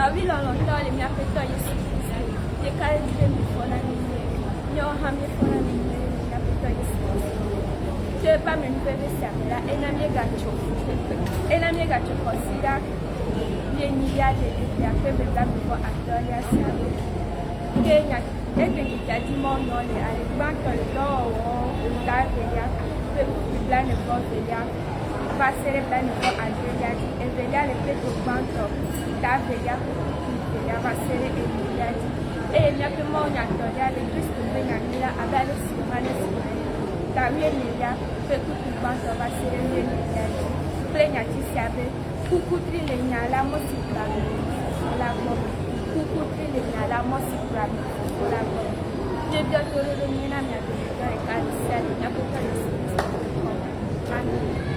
Nɔvi lɔlɔ̃tɔwo le mía Aƒetɔ Yesu Kristo me, míeka ɖe edzi be miefɔna mí nyuie. Míawo hã míefɔna mí nyuie le mía Aƒetɔ Yesu Kristo me. Tso eƒe amenuveve sia me la, ena míegatso fukpekpe, ena míegatso kɔsiɖa wuienyilia le eƒea ƒe eve blaeve-vɔ-atɔ̃lia sia me. Ke nya egbe ŋkekea dzi mɔnɔ le ale gbãtɔ le dɔwɔwɔwo ta evelia ƒe kpukpui blaene-vɔ-evelia va se ɖe blaene-vɔ-adrelia dzi, evelia le Petro gbãtɔ ta evelia ƒe kpukpui evelia va se ɖe enelia dzi, eye míaƒe mawunya etɔ̃lia le Kristo ƒe nyanyui la abe ale si Yohanes gblɔe ene, ta wuienelia ƒe kpukpui gbãtɔ va se ɖe wuienelia dzi, kple nyati sia be, Ku kutri le nya la mɔ si kplɔa ame yi Fofo la gbɔ me. Ku kutri le nya la mɔ si kplɔa ame yi Fofo la gbɔ me. Míebiɔ toɖoɖo nyui na mia dometɔ ɖeka ɖe sia ɖe mía Aƒetɔ Yesu Kristo ƒe ŋkɔ me. Amen.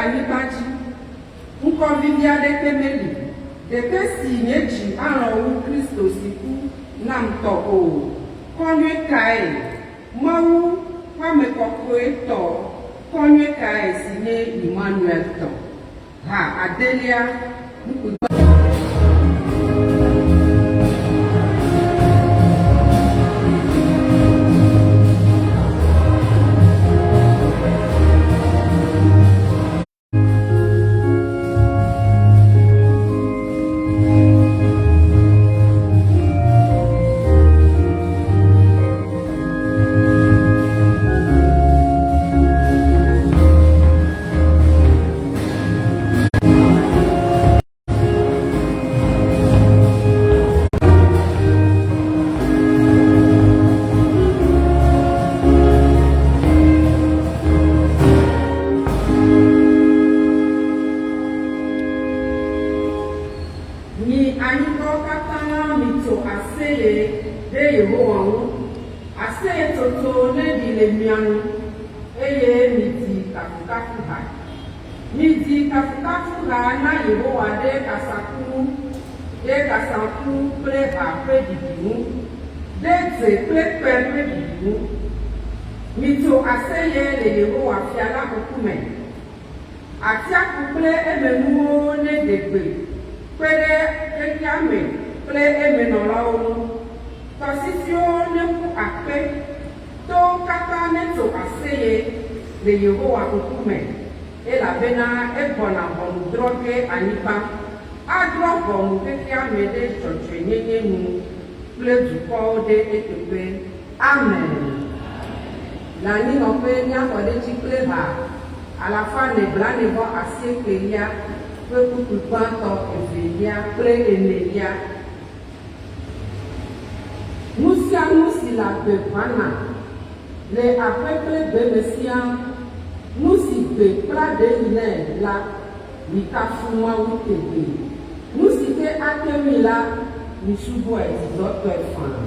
anyigba dzi. Ŋkɔ vivi aɖeke meli, ɖeke si nye dzi alɔ̃ wu Kristo si ku nam tɔ o. Kɔ nyui kae? Mawu ƒe ame kɔkɔe tɔ kɔ nyui kae si nye Immanuel tɔ? Ha adelia, kpukpui. Mi anyigbawo katã mitso aseye ɖe Yehowa ŋu, aseyetsotso neɖi le mia nu, eye midi kafukafuha. Midi kafukafuha na Yehowa ɖe kasaku ŋu, ɖe kasaŋku kple ha ƒe ɖiɖi ŋu, ɖe dze kple kpẽ ƒe ɖiɖi ŋu. Mitso aseye le Yehowa Fia la ŋkume. Atsiaƒu kple emenuwo neɖe gbe kpe ɖe xexea me kple emenɔlawo ŋu. Tɔsisiwo neƒu akpe, towo katã netso aseye le Yehowa ŋkume, elabena egbɔna ʋɔnu drɔ̃ ge anyigba. Adrɔ̃ ʋɔnu xexea me ɖe dzɔdzɔenyenye nu kple dukɔwo ɖe eteƒe. Amen. Le anyinɔƒe míaxɔ ɖe edzi kple ha alafa ene blaene vɔ asiekelia ƒe kpukpui gbãtɔ, evelia kple enelia. Nusianu si le agbe ʋãna le aƒe kple gbe me siaa, nusi gbe kpla ɖe yi nɛ la, mikafu Mawu tegbee. Nusi ke ate ŋui la, misubɔe dzidzɔtɔe faa.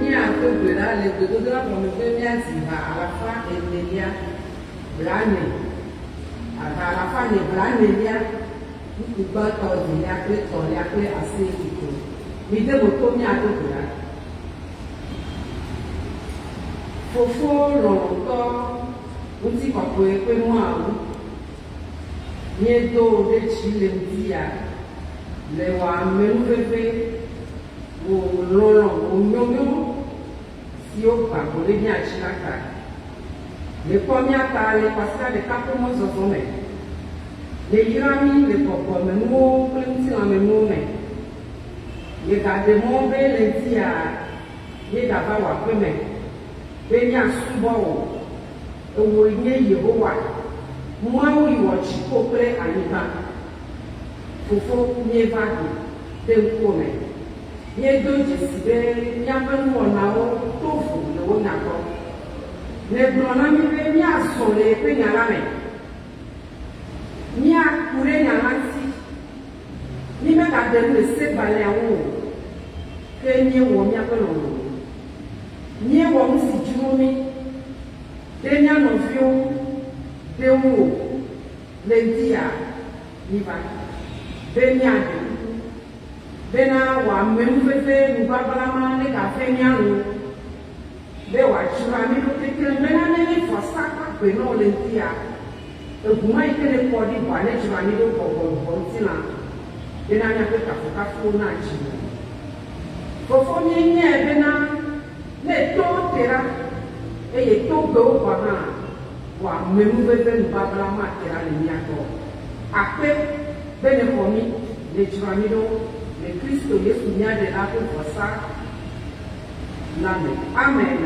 Míado gbe ɖa le gbedodoɖa gɔme be míadzi ha alafa enelia blaene, ha alafa ene blaenelia, kpukpui gbãtɔ, evelia kple etɔ̃lia kple asieke. Mide mo to míado gbe ɖa. Fofo lɔlɔ̃tɔ, ŋutikɔkɔe ƒe Mawu, míedo wò ɖe dzi le ŋdi ya le wò amenuveve, wò lɔlɔ̃, wò nyonyo siwo gba go ɖe mía dzi la ta. Nèkpɔ mía ta le kwasiɖa ɖeka ƒe mɔzɔzɔ me. Nèyra mí le gbɔgbɔmenuwo kple ŋutilãmenuwo me. Nègaɖe mɔ be le ŋdia míegava wò aƒe me be míasubɔ wò. Ewòe nye Yehowa, Mawu yi wɔ dziƒo kple anyigba. Fofo, míeva do ɖe ŋkuwò me. Míedo dzesi be míaƒe nuwɔnawo to vo le wò nya gbɔ. Nègblɔ na mí be míazɔ le yeƒe nya la me, míaku ɖe nya la ŋuti, mímegaɖe nu le segbalẽa ŋu o, ke míewɔ míaƒe lɔlɔ̃nu. Míewɔ nu si dzro mí ɖe mía nɔviwo ŋu, ɖe ŋuwò le ŋdi ya míva be míaɖe kuku bena wò amenuveve nubabla ma negave mía nu, be wòadzra mí ɖo kekeŋ bena ne míevɔ sa kpakpe na wò le ŋdi ya, eŋu ma yi ke nèkɔ ɖi ʋɔa nedzra mí ɖo gbɔgbɔ luʋɔ ŋutilã bena míaƒe kafukafuwo nadzi wò. Fofo, míenyae bena ne towo te ɖa eye togbewo gɔ̃ hã, wò amenuveve nubabla mate ɖa le mía gbɔ o. Akpe be nèxɔ mí, nèdzra mí ɖo le Kristo Yesu mía Ɖela ƒe vɔsa la me. Amen.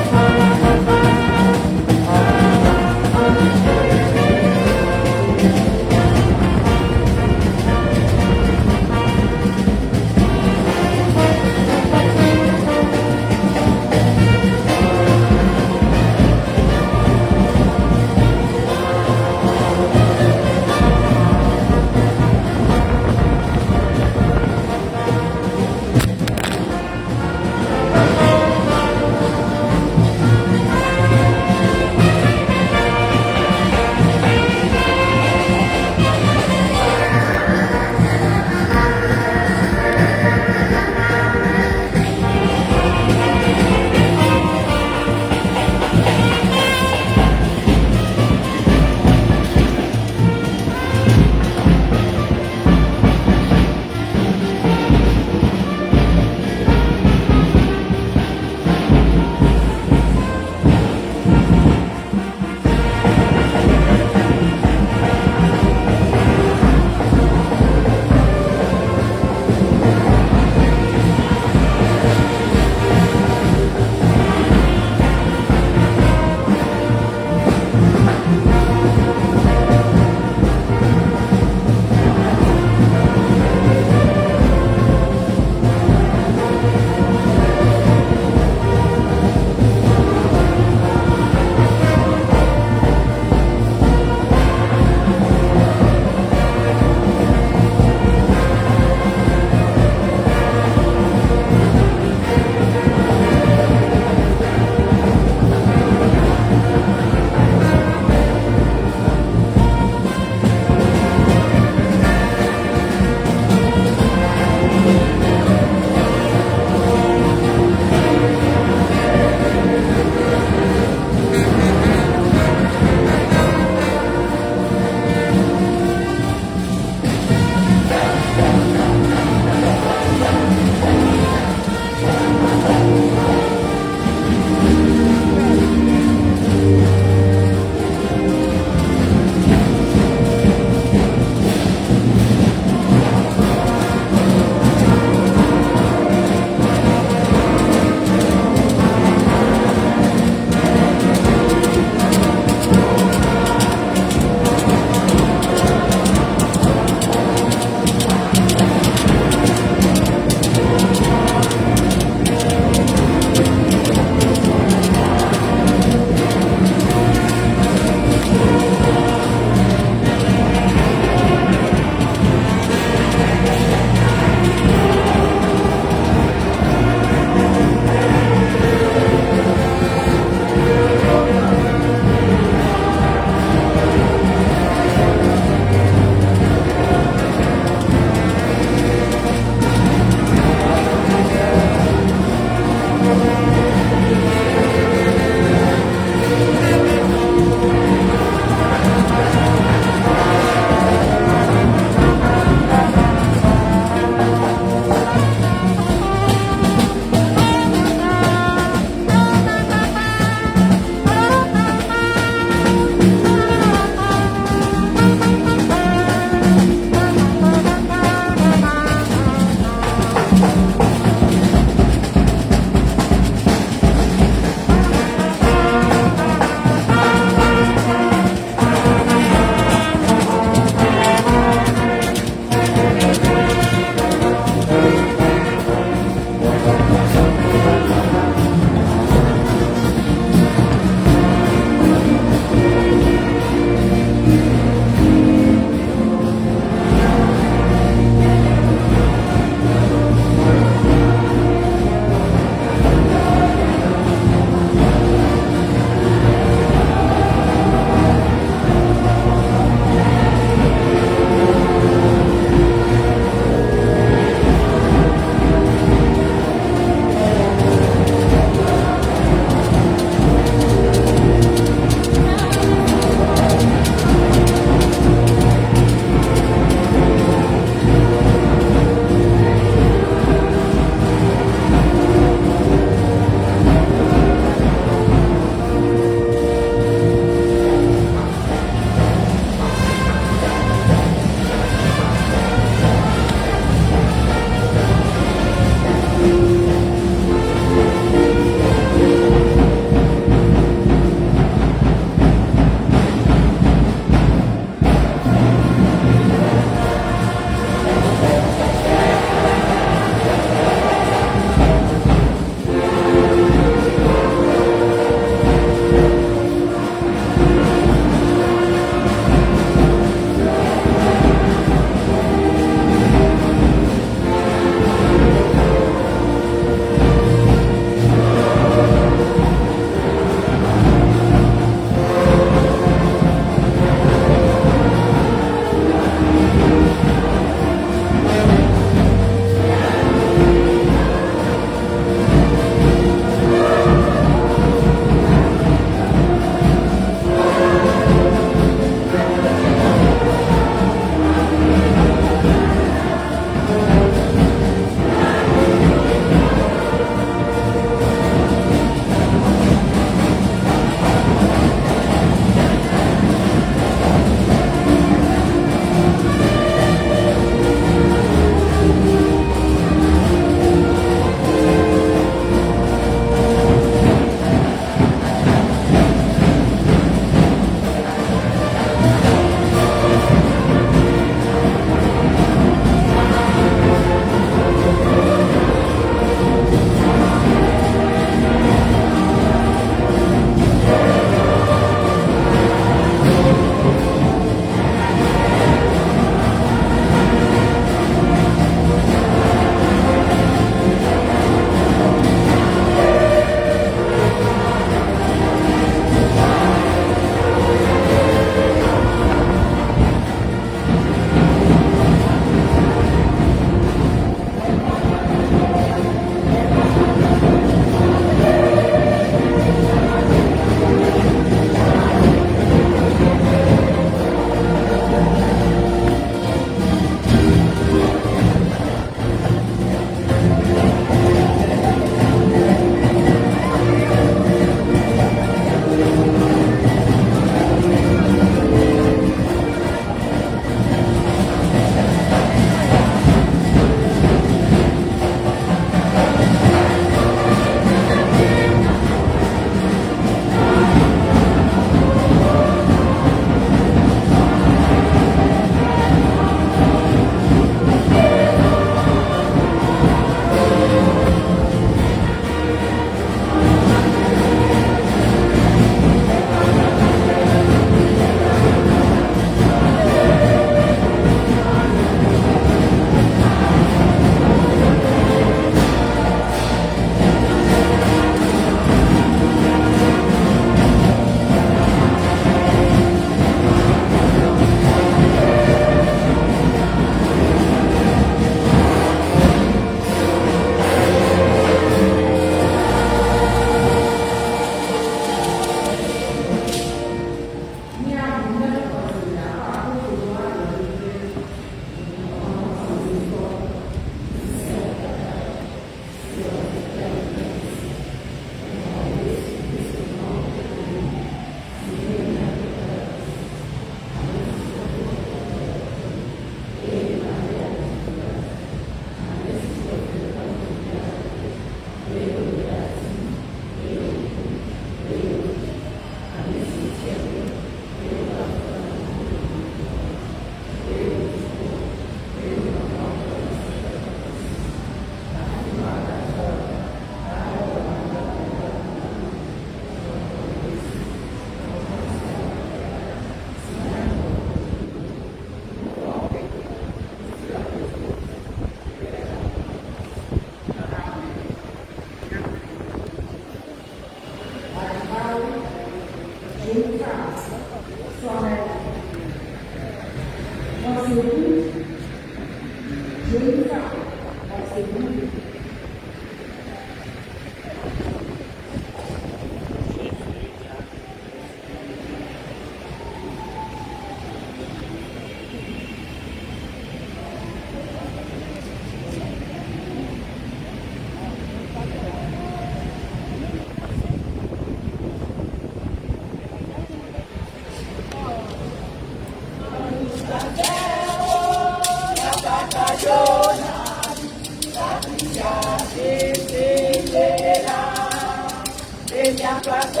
Thank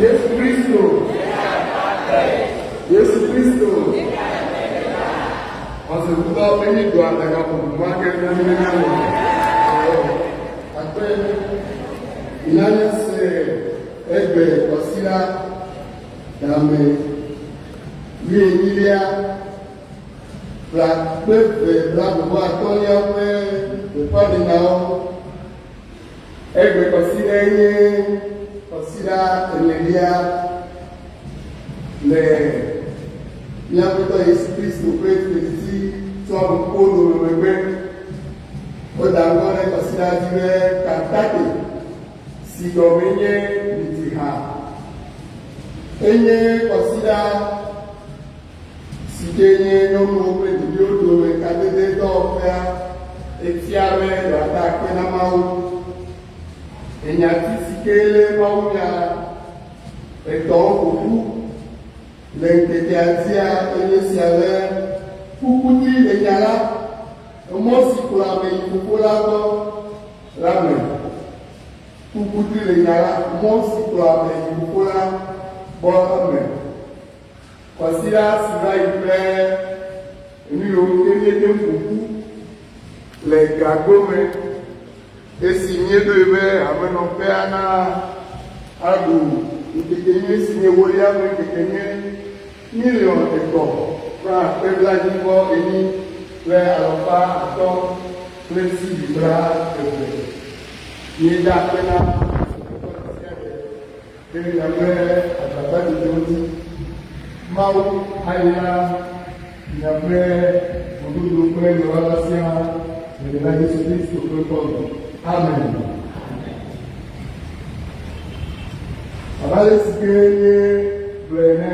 Yesu Kristo. Yesu Kristo. Ɔsèkutɔ enyi doa ɖeka ƒoƒu ma ke míanyi ne míanɔ. Akpe míanya se egbe kɔsiɖa game wuienyilia bla kple ve blaeve vɔ atɔ̃lia ƒe gbeƒãɖenyawo. Egbe kɔsiɖa nye kɔsiɖa enelia le mía Aƒetɔ Yesu Kristo ƒe titi tso ame kukuwo dome megbe. Woda ŋkɔ ɖe kɔsiɖa dzi be Kantate si gɔme nye Midziha. Enye kɔsiɖa si ke nye nyɔnuwo kple ɖeviwo dome kadede dɔwɔƒea etia be yewoada akpe na Mawu. Enyati si ke lé mawunya etɔ̃wo ƒo ƒu le ŋkekea dzia enye sia be kukutri le nya la, emɔ si kplɔ ame yi Fofo la gbɔ la me. Kukutri le nya la, mɔ si kplɔ ame yi Fofo la gbɔ la me. Kwasiɖa si va yi ƒe nu yiwo ke míete ŋu ƒo ƒu le gagome esi míeɖoe be hamenɔƒea na aɖu ŋkekenyui si nye ewolia ƒe ŋkekenyui miliɔn etɔ̃ kple akpe blaenyi-vɔ-enyi kple alafa atɔ̃ kple sibi blaeve. Míeda akpe na dometɔ ɖe sia ɖe ɖe miaƒe agbagbadzedzewo dzi. Mawu ayra miaƒe gododo kple nyɔlala siaa le Ɖela Yesu Kristo ƒe ŋkɔ me. Amen. Abe ale si ke míegblɔe ene,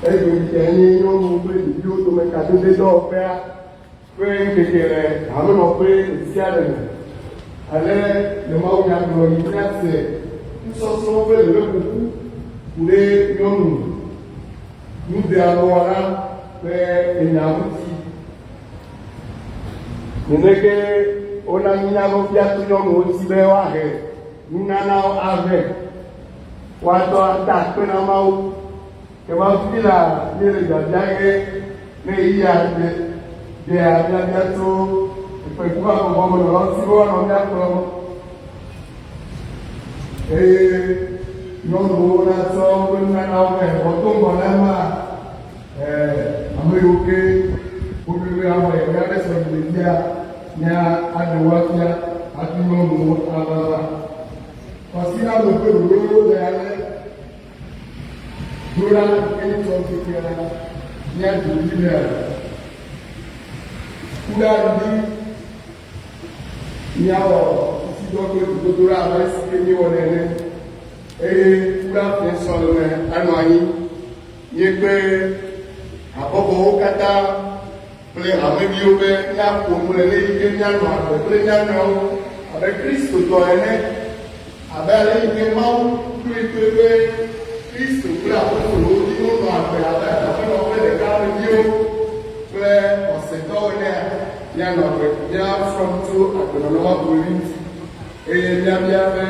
egbe ŋkekea nye nyɔnuwo kple ɖeviwo dome kadede dɔwɔƒea ƒe ŋkeke le hamenɔƒe ɖesiaɖe me. Ale le mawunya gblɔ yi míase nusɔsrɔ̃ ƒe leleƒoƒu ku ɖe nyɔnu nudealɔwɔla ƒe enya ŋuti. Neneke wona nunya fia to nyɔnuwo si be woahe nunanawo avɛ, woatsɔ ada akpe na Mawu. Ke hafi la, míele biabia ge ne ɣeyiɣia de dea biabia tso kpekpe ƒe habɔbɔmenɔlawo si be woanɔ mía kplɔm eye nyɔnuwo natsɔ woƒe nunanawo vɛ. Vɔ do ŋgɔ na ema, ame yiwo ke woɖoe be woawɔ míaƒe sɔlemedzia, míaɖe wo afia hafi nyɔnuwo ava va. Kwasiɖa me ƒe ɖoɖowo le ale. Ɖo ɖa eye tsɔ ŋkekea míadzro Biblia me. Ku ɖa ŋdi míawɔ susuidɔ kple gbedodoɖa abe esi ke míewɔnɛ ene eye ku ɖa fiẽ sɔleme anɔ anyi. Míekpe habɔbɔwo katã kple hameviwo be míaƒo nu le ɣeyiɣi ke míanɔ agbe kple mía nɔewo abe Kristotɔ ene, abe ale yi ke Mawu ɖoe to eƒe Kristo kple apostolowo dzi wonɔ agbe abe aƒenɔ kple ɖeka ƒe viwo. míasrɔ̃ nu tso agbenɔnɔ ma ƒomevi ŋuti eye míabia be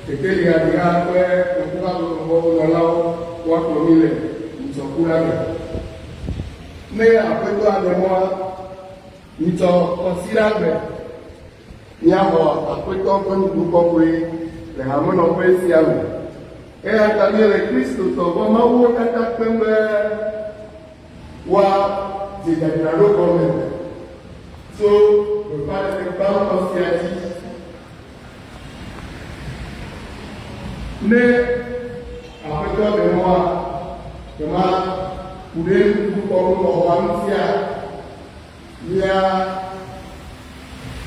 kekelihaɖiha kple ŋkuʋãgbɔgbɔnɔlawo woakplɔ mí le ŋutsɔku la me. Ne Aƒetɔ aɖe mɔa, ŋutsɔ Kɔsiɖagbe míaxɔ Aƒetɔ ƒe Nuɖuɖu Kɔkɔe le hamenɔƒe sia me. Eya ta míele Kristotɔ ƒe mawuwo katã kpem be woadze dzadzraɖo gɔme tso gbeƒãɖeɖe gbãtɔ sia dzi. Ne Aƒetɔ ɖe mɔa, kema ku ɖe nuɖuɖu kɔkɔe xɔxɔa ŋutia, mía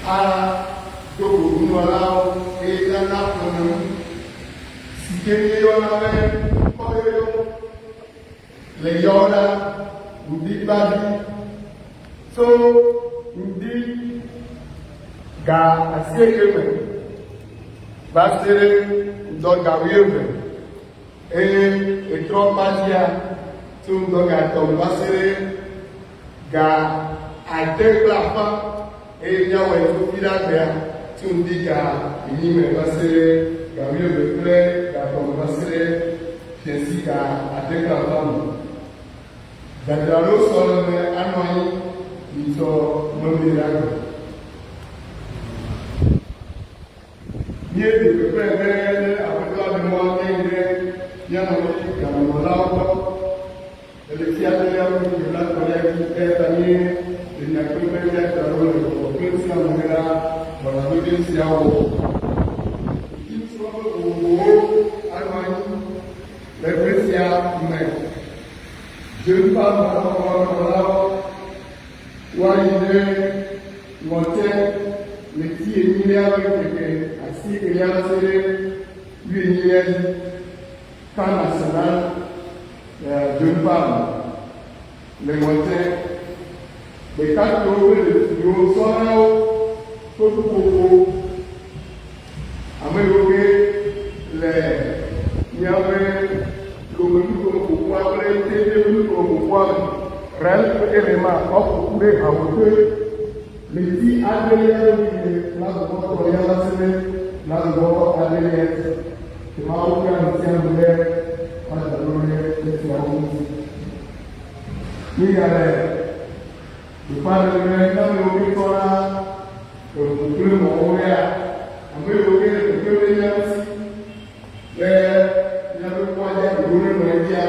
ado go nunɔlawo eye míana ƒome nu si ke míeyɔna be ŋkɔyɔyɔ le yɔna ŋdi gbadzi tso ŋdi ga asieke me va se ɖe ŋdɔ ga wuieve eye etrɔ gbadzia tso ŋdɔ ga etɔ̃ me va se ɖe ga ade kple afã eye míawɔe tso fiɖagbea tso ŋdi ga enyi me va se ɖe ga wuieve kple ga etɔ̃ me va se ɖe fiẽsi ga ade kple afã me. Dzadzraɖo sɔleme anɔ anyi nyitsɔ memleɖagbe. Míeɖe gbeƒãe be ne Aƒetɔ aɖe mɔ míayi ɖe mía nɔvi gamenɔlawo gbɔ le ɣleti adelia ƒe ŋkeke blaetɔ̃lia dzi, eya ta míele mia kpem be míadzra ɖo le gbɔgbɔ kple ŋutilã me hena wɔna vevi sia wɔwɔ. Ŋutinusrɔ̃ƒe vovovowo anɔ anyi le ƒe sia me. Jerusalem nɔlawo woayi ɖe ŋɔtse ɣleti enyilia ƒe ŋkeke asiekelia va se ɖe wuienyilia dzi. Camp National Jerusalem le ŋɔtse. Ɖekakpuiwo kple ɖetugbiwo, sɔhɛwo ƒe ƒuƒoƒo, ame yiwo ke le míaƒe Lome nutomeƒoƒua kple Tete ƒe nutomeƒoƒua me, Rel ƒe Elema woaƒo ƒu ɖe hawotoe ɣleti adrelia ƒe ŋkeke blaeve vɔ etɔ̃lia va se ɖe blaeve vɔ adelia dzi. Ke Mawu ƒe ame sia ame be woadzra ɖo ɖe esiawo ŋuti. Míegale gbeƒã ɖem be ne ame yiwo ke tɔna eŋu kple mɔwo ya, ame yiwo ke le kpekpem ɖe mía ŋuti be míaƒe kɔa dze ɖoɖo nenɔ edzia,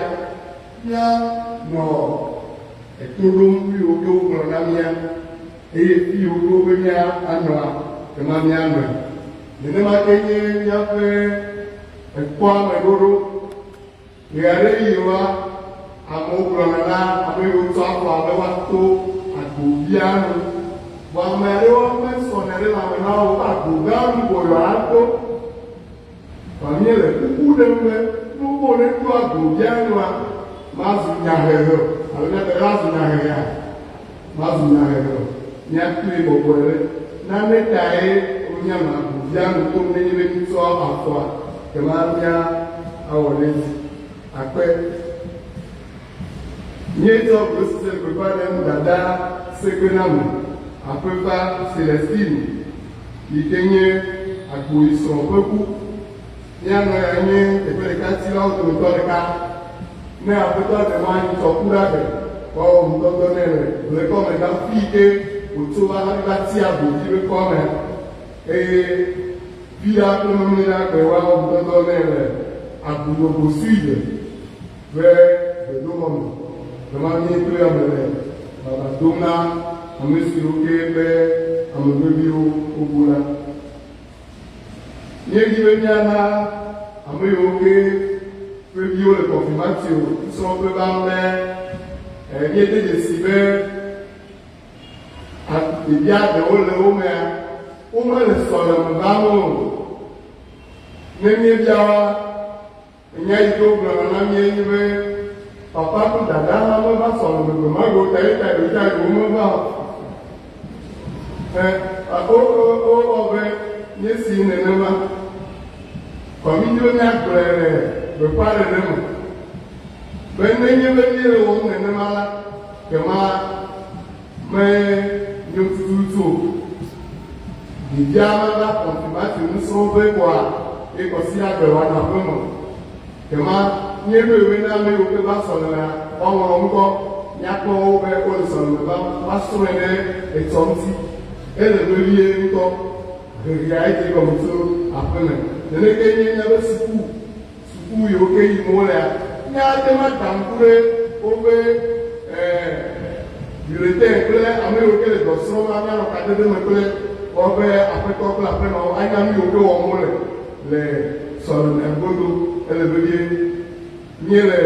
míanɔ eto ɖom nu yiwo ke wogblɔ na mía eye fi yiwo ke wobe mía anɔa, ekema míanɔe. Nenema ke nye míaƒe ekɔa me ɖoɖo. Ɣeaɖeɣi la, amewo gblɔna na ame yiwo tsɔ afɔa be woato agbovia nu. Vɔ ame aɖewo mesɔnɛ ɖe lãme na wo be agbo gã nu ko yewoato. Vɔa míele kuku ɖem be ne wobe woneto agbovia nua, mazu nyahehe o. Alo míate ŋu azu nyahehea? Mazu nyahehe o. Míatoe bɔbɔe ɖe. Nane tae míanɔ agbovia nu tom nenye be mítsɔ afɔa kema mía awɔ ɖe edzi. Akpe. Míetsɔ gosise gbeƒã ɖem dada Segbename, Aƒefa Celestine, yi ke nye Agboyi srɔ̃ ƒe ku. Mía nɔ ya nye teƒe ɖeka tsilawo dometɔ ɖeka. Ne Aƒetɔ ɖe mɔ anyi tsɔ ku ɖa gbe, woawɔ ŋudɔdɔ nɛ le ʋlekɔmegã fi ke wòtso va hafi va tsi agbodzi ƒe kɔa mea. Eye fiɖa kple memleɖa gbe woawɔ ŋudɔdɔ nɛ le Agunogo Sud ƒe gbedoxɔ me. Gama mí kple ame le baba dom na ame siwo ke ƒe ame veviwo wobu la. Míedi be míana ame yiwo ke ƒe viwo le kɔnfirmatio nusrɔ̃ƒe va be míede dzesi be ɖevia ɖewo le wo mea, womele sɔleme vam o. Ne míebia woa, enya yi ke wogblɔna na míe nye be papa kple dada hã meva sɔleme gbe ma gbe o ta ye ta ɖewo ta yewomeva o. Ɛ, wo, wo, wowɔ be míesi nenema. Vɔ mídi be míagblɔe le gbeƒãɖeɖe me be nenye be míele wɔm nenema la, kema me. nyo tututu o. Ɖevia meva confirmation nusrɔ̃ƒe kɔa, ye kɔsiɖagbe wòanɔ aƒeme o. Kema míeɖoe be ne ame yiwo ke va sɔlemea, woaŋlɔ ŋkɔ, míakpɔ wo be wole sɔleme vam, woasrɔ̃e ɖe etsɔ ŋuti. Ele vevie ŋutɔ. Hehea edze gɔme tso aƒeme. Neneke nye míaƒe suku, suku yiwo ke yim wolea, míate ŋu ada ŋku ɖe woƒe bulletin kple ame yiwo ke le dɔ srɔ̃m la, míanɔ kadede me kple woaƒe aƒetɔ kple aƒenɔwo anya nu yiwo ke wɔm wole le sɔlemea godo. Ele vevie. Míele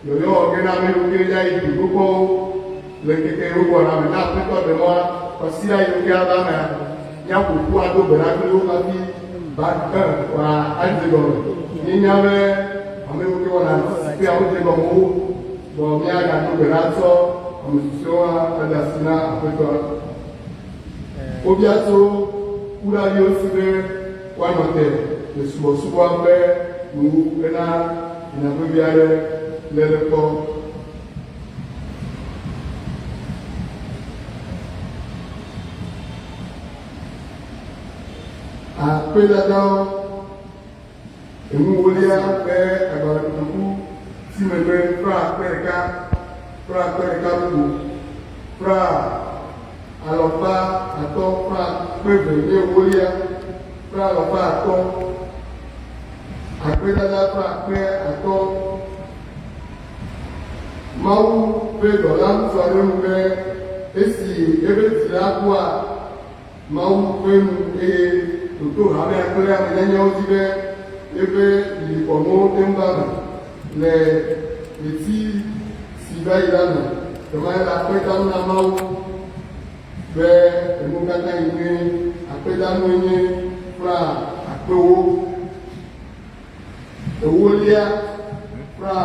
yɔyɔ wɔ ge na ame yiwo ke ya yi dodokpɔwo le ŋkeke yiwo gbɔna me. Ne Aƒetɔ ɖe mɔa, kwasiɖa yiwo ke ava mea, míaƒo ƒu ado gbe ɖa kpli wo hafi ba ɛ woadze gɔme. Míenya be ame yiwo ke wɔna sikea wodze gɔme wo, vɔ míagado gbe ɖa atsɔ ame susɔewo hã ade asi na Aƒetɔa. Wobia tso kuɖaviwo si be woanɔ te le subɔsubɔa ƒe nuwuwu hena nya vevi aɖe léle kpɔ. Akpedadawo, Enuwolia ƒe agbalẽkotoku si megbe fra akpe ɖeka, fra akpe ɖeka bubu, fra alɔfa atɔ̃, fra akpe eve nye ewolia, fra alɔfa atɔ̃, akpedada fra akpe atɔ̃. Mawu ƒe dɔla ŋutsu aɖe nu be esi eƒe dzila kua, Mawu ƒe nu eye wòto hamea kple ame nyanyɛwo dzi be yeƒe ɖiɖikɔnuwo te ŋu va eme le ɣleti si va yi la me. Ɣemaɣi la, akpedanu na Mawu be enuwo katã yi nyuie. Akpedanue nye fra akpewo. Ewolia, fra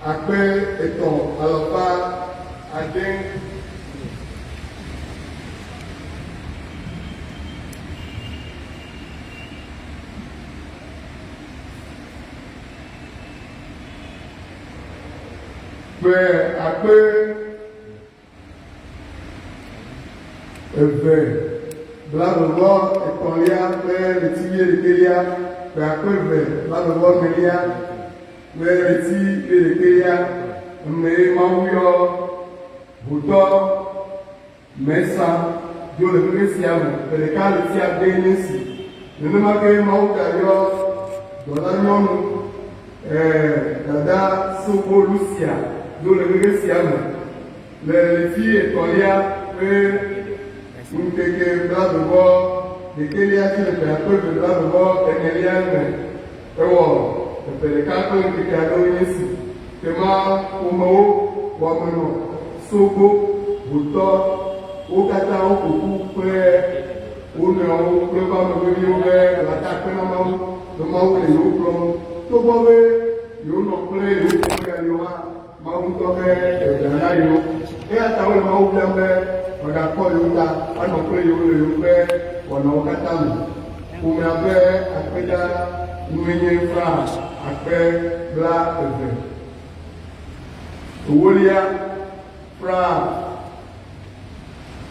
akpe etɔ̃ alafa ade. Ƒe akpe eve blaeve vɔ etɔ̃lia kple ɣleti wuiɖekɛlia, ƒe akpe eve blaeve vɔ enelia kple ɣleti wuiɖekɛlia mee Mawu yɔ hotɔ Mesa dzo le xexe sia me ƒe ɖeka ɣleti adee nye esi. Nenema ke Mawu gayɔ dɔlanyɔnu Dada Soko Lucia dzo le xexe sia me le ɣleti etɔ̃lia ƒe ŋkeke blaeve vɔ ɖekɛlia dzi le ƒe akpe eve blaeve vɔ enelia me. Ewɔ eƒe ɖeka kple ŋkeke aɖewo nye esi. Tema ƒomewo, wɔmenɔ, Sogbo, Hotɔ, wo katã woƒo ƒu kple wo nɔewo kple woƒe ame veviwo be yewoada akpe na Mawu be Mawu le yewo kplɔm. Togbɔ be yewonɔ kple yewo ƒome ɣeaɖewo hã, Mawu ŋutɔ ƒe ɖeɖe na yewo. Eya ta wole Mawu biam be wòagakpɔ yewo ta anɔ kple yewo le yewoƒe wɔnawo katã me. Ƒomea ƒe akpeda nue nye fra akpe blaeve. Ewolia, fra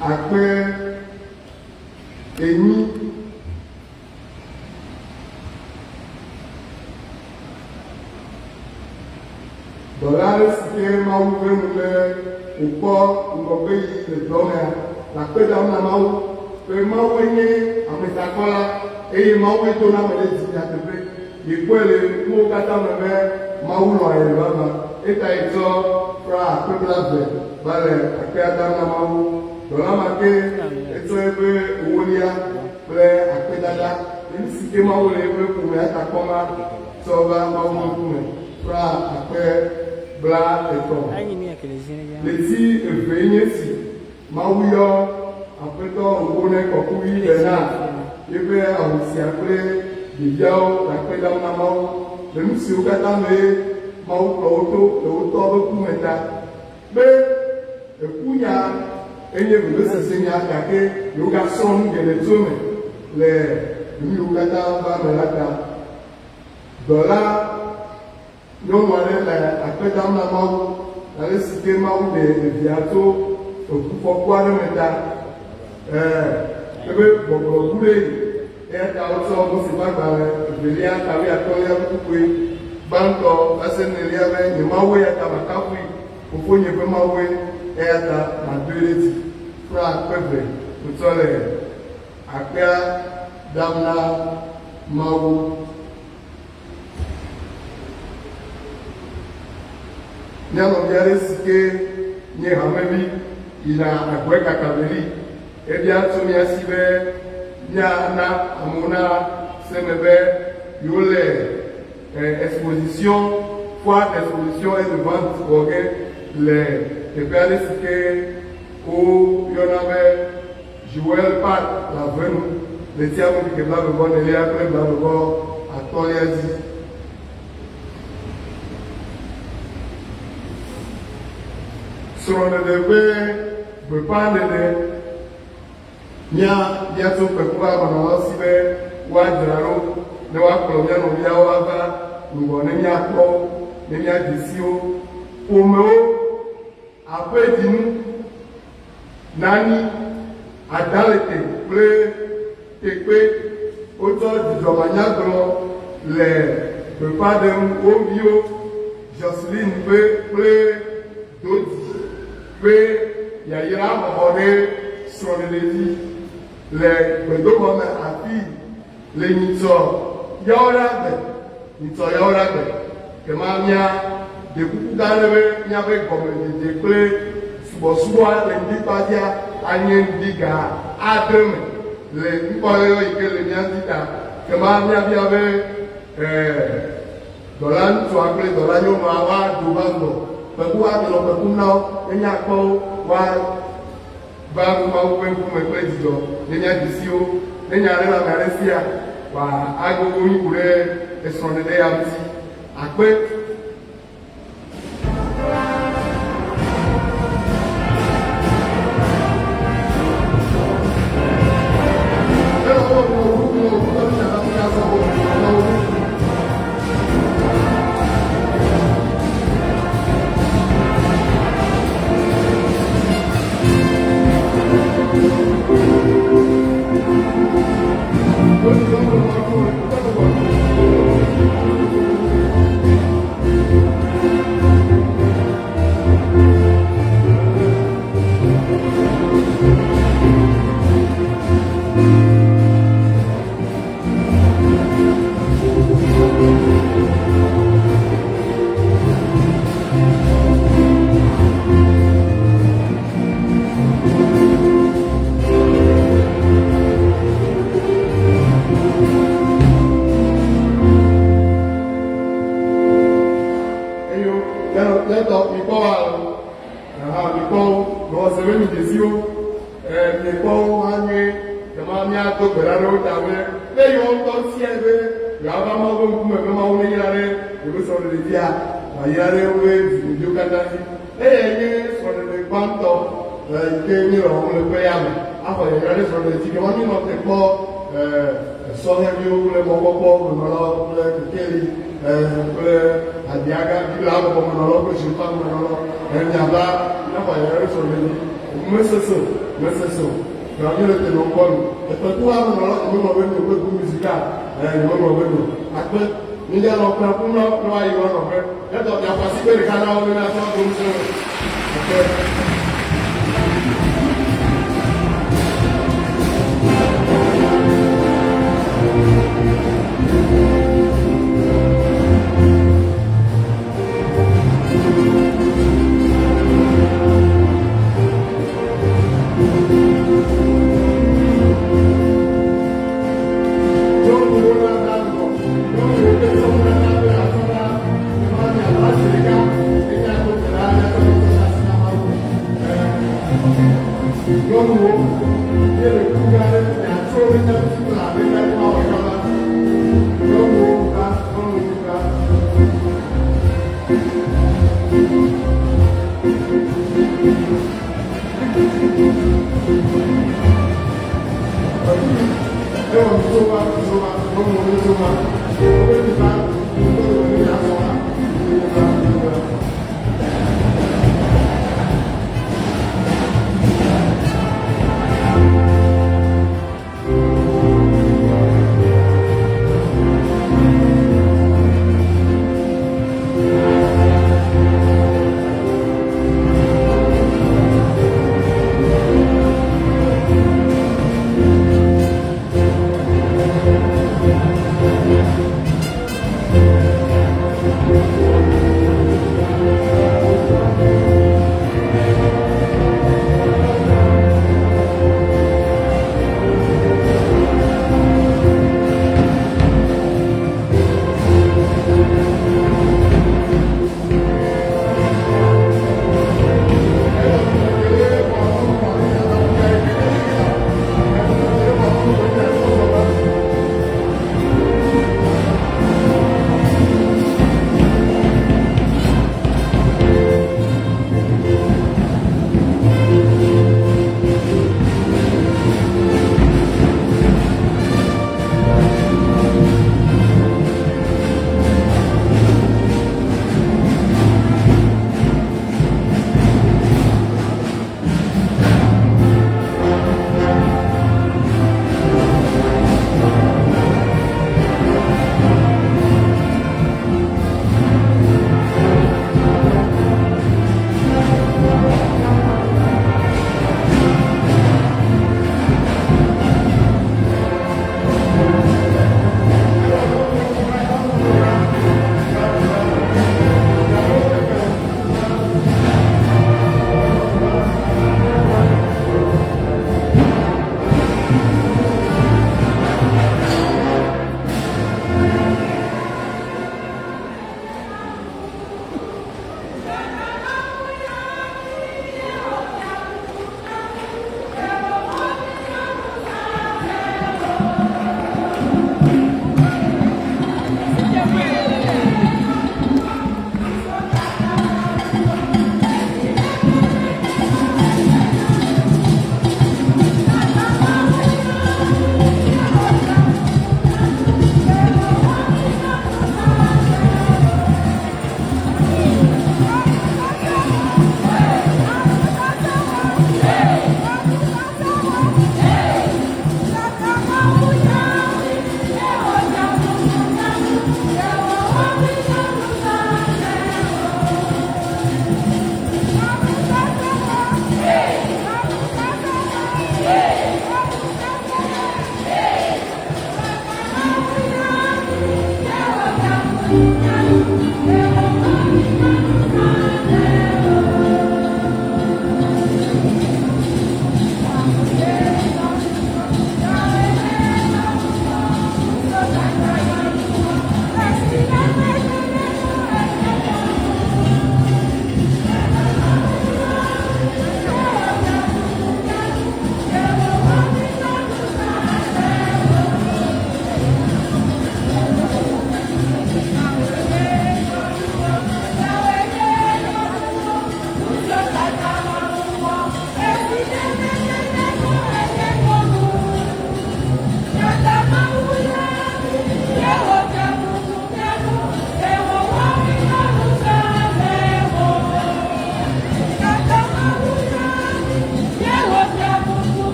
akpe enyi. Dɔla aɖe si ke Mawu ƒe nu be wòkpɔ ŋgɔgbeyiyi le dɔ mea, le akpe dam na Mawu be Mawue nye ametakpɔla eye Mawue dona ame ɖe dzi nyateƒe. Yekpɔe le nuwo katã me be Mawu lɔ̃a ye vavã. Eta yetsɔ fra akpe blaeve va le akpea dam na Mawu. Dɔla ma ke etsɔ eƒe ewolia kple akpedada le nu si ke Mawu le eƒe ƒomea ta kpɔm la tsɔ va Mawu ƒe ŋkume fra akpe blaetɔ̃. Ɣleti evee nye esi Mawu yɔ Aƒetɔ Ogbone Kɔkuvi Bernard eƒe ahosia kple ɖeviawo le akpe dam na Mawu le nu siwo katã mee Mawu kplɔ wo to le wo tɔ ƒe ku me ta. Be eku nya enye vevesese nya gake yewogasrɔ̃ nu geɖe tso eme le nu yiwo katã va eme la ta. Dɔla Nyɔnu aɖe le akpe dam na Mawu le ale si ke Mawu ɖe evia tso eŋufɔku aɖe me ta. Ɛɛ, ebe gbɔgblɔ bu ɖee. Eya ta wotsɔ Mose ƒe agbalẽ evelia ta wuiatɔ̃lia kpukpui gbãtɔ va se enelia be, Nye Mawue, eya ta makafui, Fofonye ƒe Mawue, eya ta madoe ɖe dzi. Kura akpe eve wotsɔ le akpea dam na Mawu. Mía nɔvi aɖe si ke nye hamevi yina Agbɔe Kakaveli. Ebia tso mía si be míana amewo nase eme be yewole exposition, foire d'exposition et de vente wɔ ge le teƒe aɖe si ke woyɔna be Joel Park le ave nu le tia ƒe ŋkeke blaeve-vɔ-enelia kple blaeve-vɔ-atɔ̃lia dzi. Srɔ̃ɖeɖe ƒe gbeƒãɖeɖe. Mía bia tso kpekpeamenɔlawo si be woadzra ɖo ne woakplɔ mía nɔviawo ava ŋgɔ ne míakpɔ wo, ne míadze si wo. Ƒomewo, aƒedzinu, nani, adalete kple tekpe wotsɔ dzidzɔ manyagblɔ le gbeƒã ɖem wo viwo Jocelyn ƒe kple Dodi ƒe yayra xɔxɔ ɖe srɔ̃ɖeɖe dzi le gbedoxɔ me afii le nyitsɔ Yawoɖagbe, nyitsɔ Yawoɖagbe. Kema mía ɖe kuku gã aɖe be míaƒe gɔmedzedze kple subɔsubɔa le ŋdikpadzia anye ŋdi ga adre me le ŋkɔyɔyɔ yi ke le mía ŋuti ta. Kema míabia be ɛɛ dɔla ŋutsua kple dɔla nyɔnua woado va ŋgɔ. Kpeku woanɔ kpekum na wo ne míakpɔ wo woa Va Mawu ƒe ŋkume kple dzidzɔ ne míadze si wo. Ne nya aɖe le ame aɖe sia, wòa agogo mí ku ɖe esrɔ̃ɖeɖe ya ŋuti. Akpe. Eyo, lẹ́tọ̀ mikpɔ wa o, aha mikpɔ wo, nɔ se be mi dzesi wo, mikpɔ wo hã nyuie, kema míado gbe ɖa ɖe wo ta be ne yewo ŋutɔ tiae be yewoava Mawu ƒe ŋkume be Mawu neyra ɖe yewoƒe srɔ̃ɖeɖe dzia, wòayra ɖe woƒe dzidzimeviwo katã dzi. Eyae nye srɔ̃ɖeɖe gbãtɔ yi ke míele wɔwɔm le ƒe ya me. Axɔ yayra ɖe srɔ̃ɖeɖe dzi. Kema míenɔ te kpɔ sɔhɛviwo kple mɔkpɔkpɔ menɔlawo kple kekeli kple Adiaga Biblia habɔbɔ menɔlawo kple Dziƒa menɔlawo. Miava míaxɔ yayra ɖe srɔ̃ɖeɖe dzi. Mesesẽ o, mesesẽ o. Gã míele te nɔ ŋkɔ nu. Ekpẽkuha menɔlawo nyemeŋlɔ be mi o kple groupe musical nyemeŋlɔ be mi o. Akpe. Míganɔ kpẽ ƒum na wo ne woayi woa nɔƒe. Míatɔ miaƒo asikpe ɖeka na wo ne míatsɔ ado ŋusẽ wo. Akpe. Nyɔnuwo nava ŋgɔ. Nyɔnuwo ƒe sɔnunana kple asɔna ema miaƒe asi ɖeka ye miado gbe ɖa miatsɔ miaƒe asi na Mawu. Ɛ̃, nyɔnuwo, míele ku gã aɖe miatso ɖe mía ŋuti kple abe míate ŋu awɔe kaba. Nyɔnuwo va, nyɔnuwo va.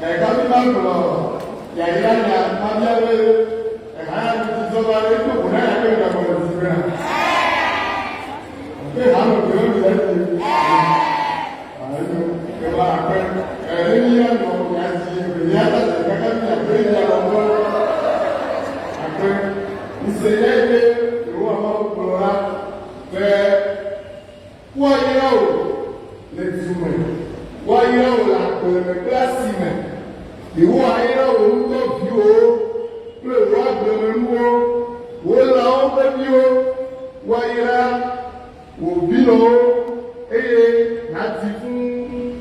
Gafi magblɔ yayra nya mabia be eha ya ŋuti zɔba ɖe to vo na ya ke gagbɔ le dzi mea. Ke ha me gbe mi le dzi. Ayo ke ba akpe. Ne mi ya nɔ ya dzi evelia ta se kaka mi akpe ya nɔ gbɔ. Akpe. Mise ya yi be Yehowa Mawu gblɔ la be Woayra wò le du me, woayra wò le agble me kple asi me. Yehowa ayra wò ŋutɔ viwòwo kple wò agblemenuwo, wò lãwo ƒe viwo. Woayra wò vinɔwo, eye nàdi fũu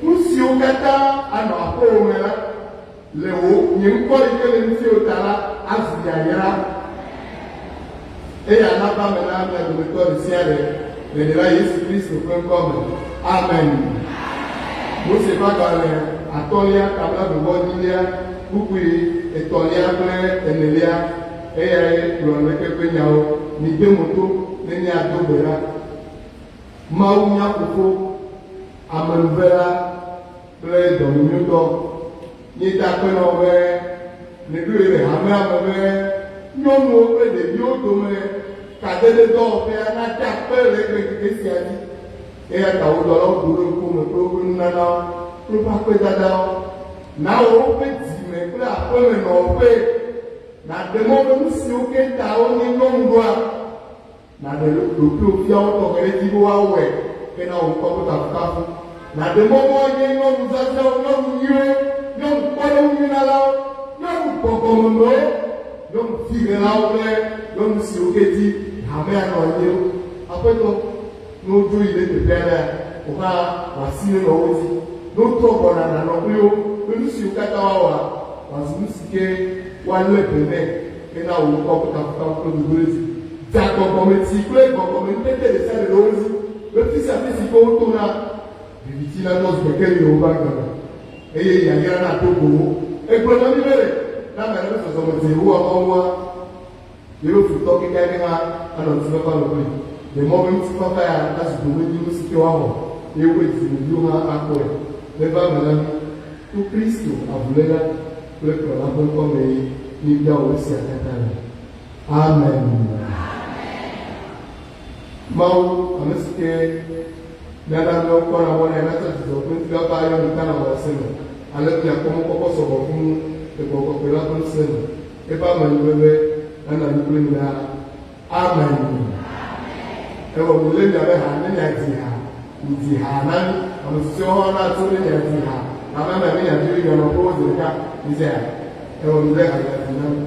nu siwo katã anɔ aƒewò me la. Le wò, nye ŋkɔ yi ke le ŋutiwò ta la, azu yayra. Eya nava eme na mia dometɔ ɖesiaɖe le Ɖela Yesu Kristo ƒe ŋkɔ me. Amen. Mose ƒe agbalẽ atɔ̃lia ta blaeve-vɔ-enyilia, kpukpui etɔ̃lia kple enelia, eyae gblɔ leke ƒe nyawo. Mide mo to ne míado gbe ɖa. Mawu mía Fofo, amenuvela, kple dɔmenyotɔ. Míeda akpe na wò be nèɖoe le hamea me be nyɔnuwo kple ɖeviwo dome kadede dɔwɔƒea nade akpe le egbeŋkeke sia dzi. Eya ta wò dɔlawo do ɖe ŋkuwòme kple woƒe nunanawo kple woƒe akpedadawo. Na wò woƒe dzime kple aƒemenɔƒee nàɖe mɔ be nu siwo keŋ ta wonye nyɔnu ɖoa, Nàɖe ɖokuiwò fia wo tɔxɛ ɖe edzi be woawɔe hena wò ŋkɔ ƒe kafukafu. Nàɖe mɔ be woanye nyɔnu zazɛ̃wo, nyɔnu nyuiwo, nyɔnu kpɔɖeŋunyuinalawo, nyɔnu gbɔgbɔmemewo, nyɔnu viɣelawo kple nyɔnu siwo ke dzi hamea nɔ anyi ɖo. Aƒetɔ, ne wodzo yi ɖe teƒe aɖea, wò hã wò asi nenɔ wo dzi. Ne wotrɔ gbɔna, nànɔ kpli wo be nu siwo katã woawɔa, wòazu nu si ke woalé be nɛ hena wò ŋkɔ ƒe kafukafu kple dodoɖedzi. Da gbɔgbɔmetsi kple gbɔgbɔmeŋutete ɖe sia ɖe ɖe wo dzi be fi sia fi si ke wotona, viviti natɔ zu kekeli le woƒe agbe me, eye yayra nato go wo. Egblɔ na mí be ɖe ne ame aɖe ƒe zɔzɔme dze Yehowa Mawu ŋua, yeƒe futɔ kekeake hã anɔ ŋutifafa me kplii. Ɖe mɔ be ŋutifafa ya nazu domenyinu si ke woaxɔ eye woƒe dzidzimeviwo hã akpɔe. Neva eme na mí to Kristo Avuléla kple Kplɔla ƒe ŋkɔ mee míebia wò esia katã le. Amen. Mawu, ame si ke nana amewo kpɔna mɔ nɛ natsɔ dzidzɔ kple ŋutifafa ayɔ mi ta le xɔse me, ale be miakpɔ mɔkpɔkpɔ sɔgbɔ fũu le Gbɔgbɔ Kɔkɔe la ƒe ŋusẽ me. Eƒe amenuveve nanɔ anyi kple mi ɖaa. Amen. Evɔ milé miaƒe ha ne miadzi ha, midzi ha na mí. Ame susɔewo hã natso ne miadzi ha. Ame ame ne miadzi be mianɔ kple wo zi ɖeka. Midzi ha. Evɔ milé ha miadzi na mí.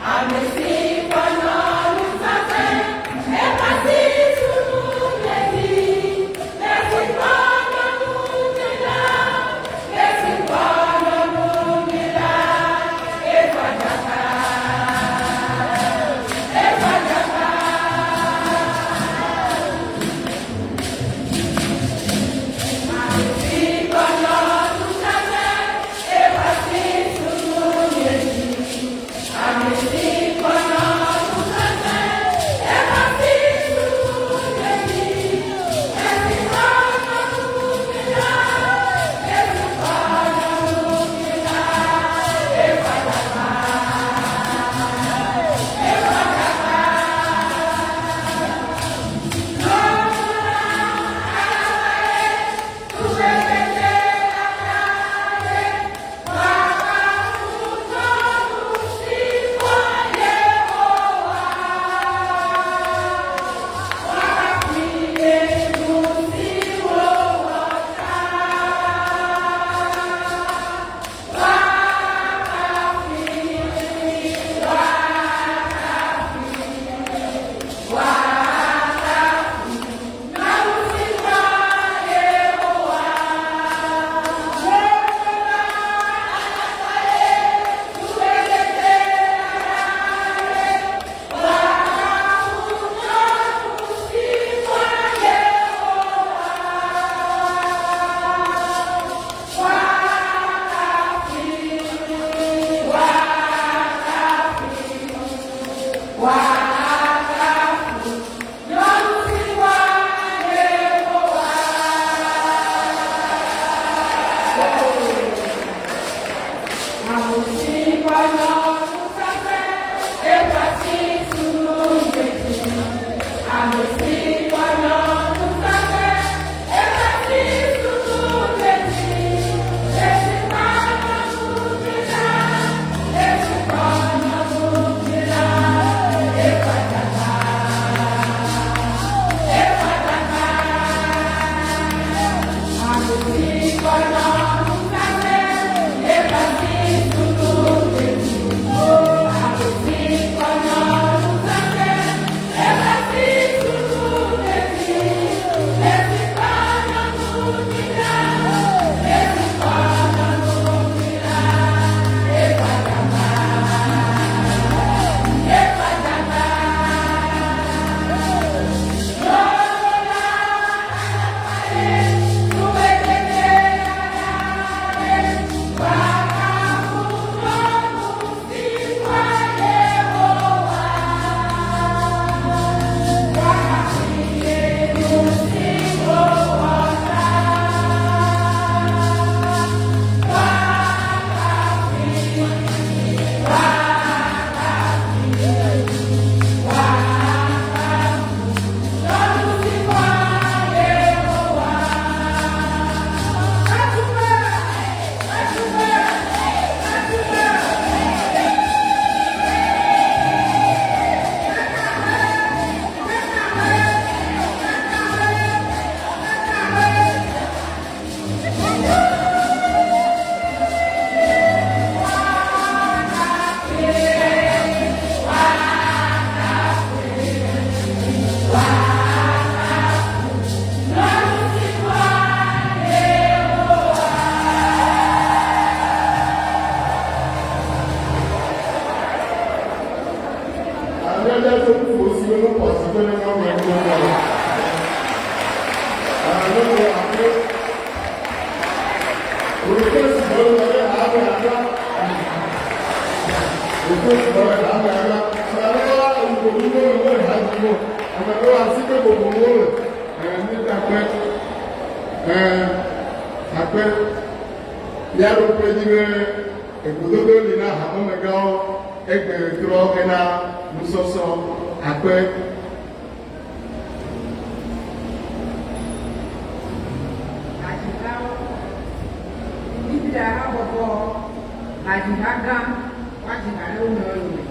Ame si kpɔ nyɔnu sesẽ, eƒe asi sunu. míatso ƒuƒo siwo mexɔ asi ƒe nenema me ŋu o. Nyɔnu akpe. Wòke sugbɔ le ɖe hame aɖa. Wòke sugbɔ le hame aɖa. Ame aɖewo awu vovovowo le wole ha dzim o. Ame aɖewo asi kple vovovowo le. Míeda akpe. Akpe. Míaɖo kpe edzi be egododo li na hamemegãwo egbe trɔ hena nusɔsrɔ̃. Akpe. Hadzihawo. Biblia habɔbɔ hadziha gã woadzi ha ɖe wo nɔewo yome.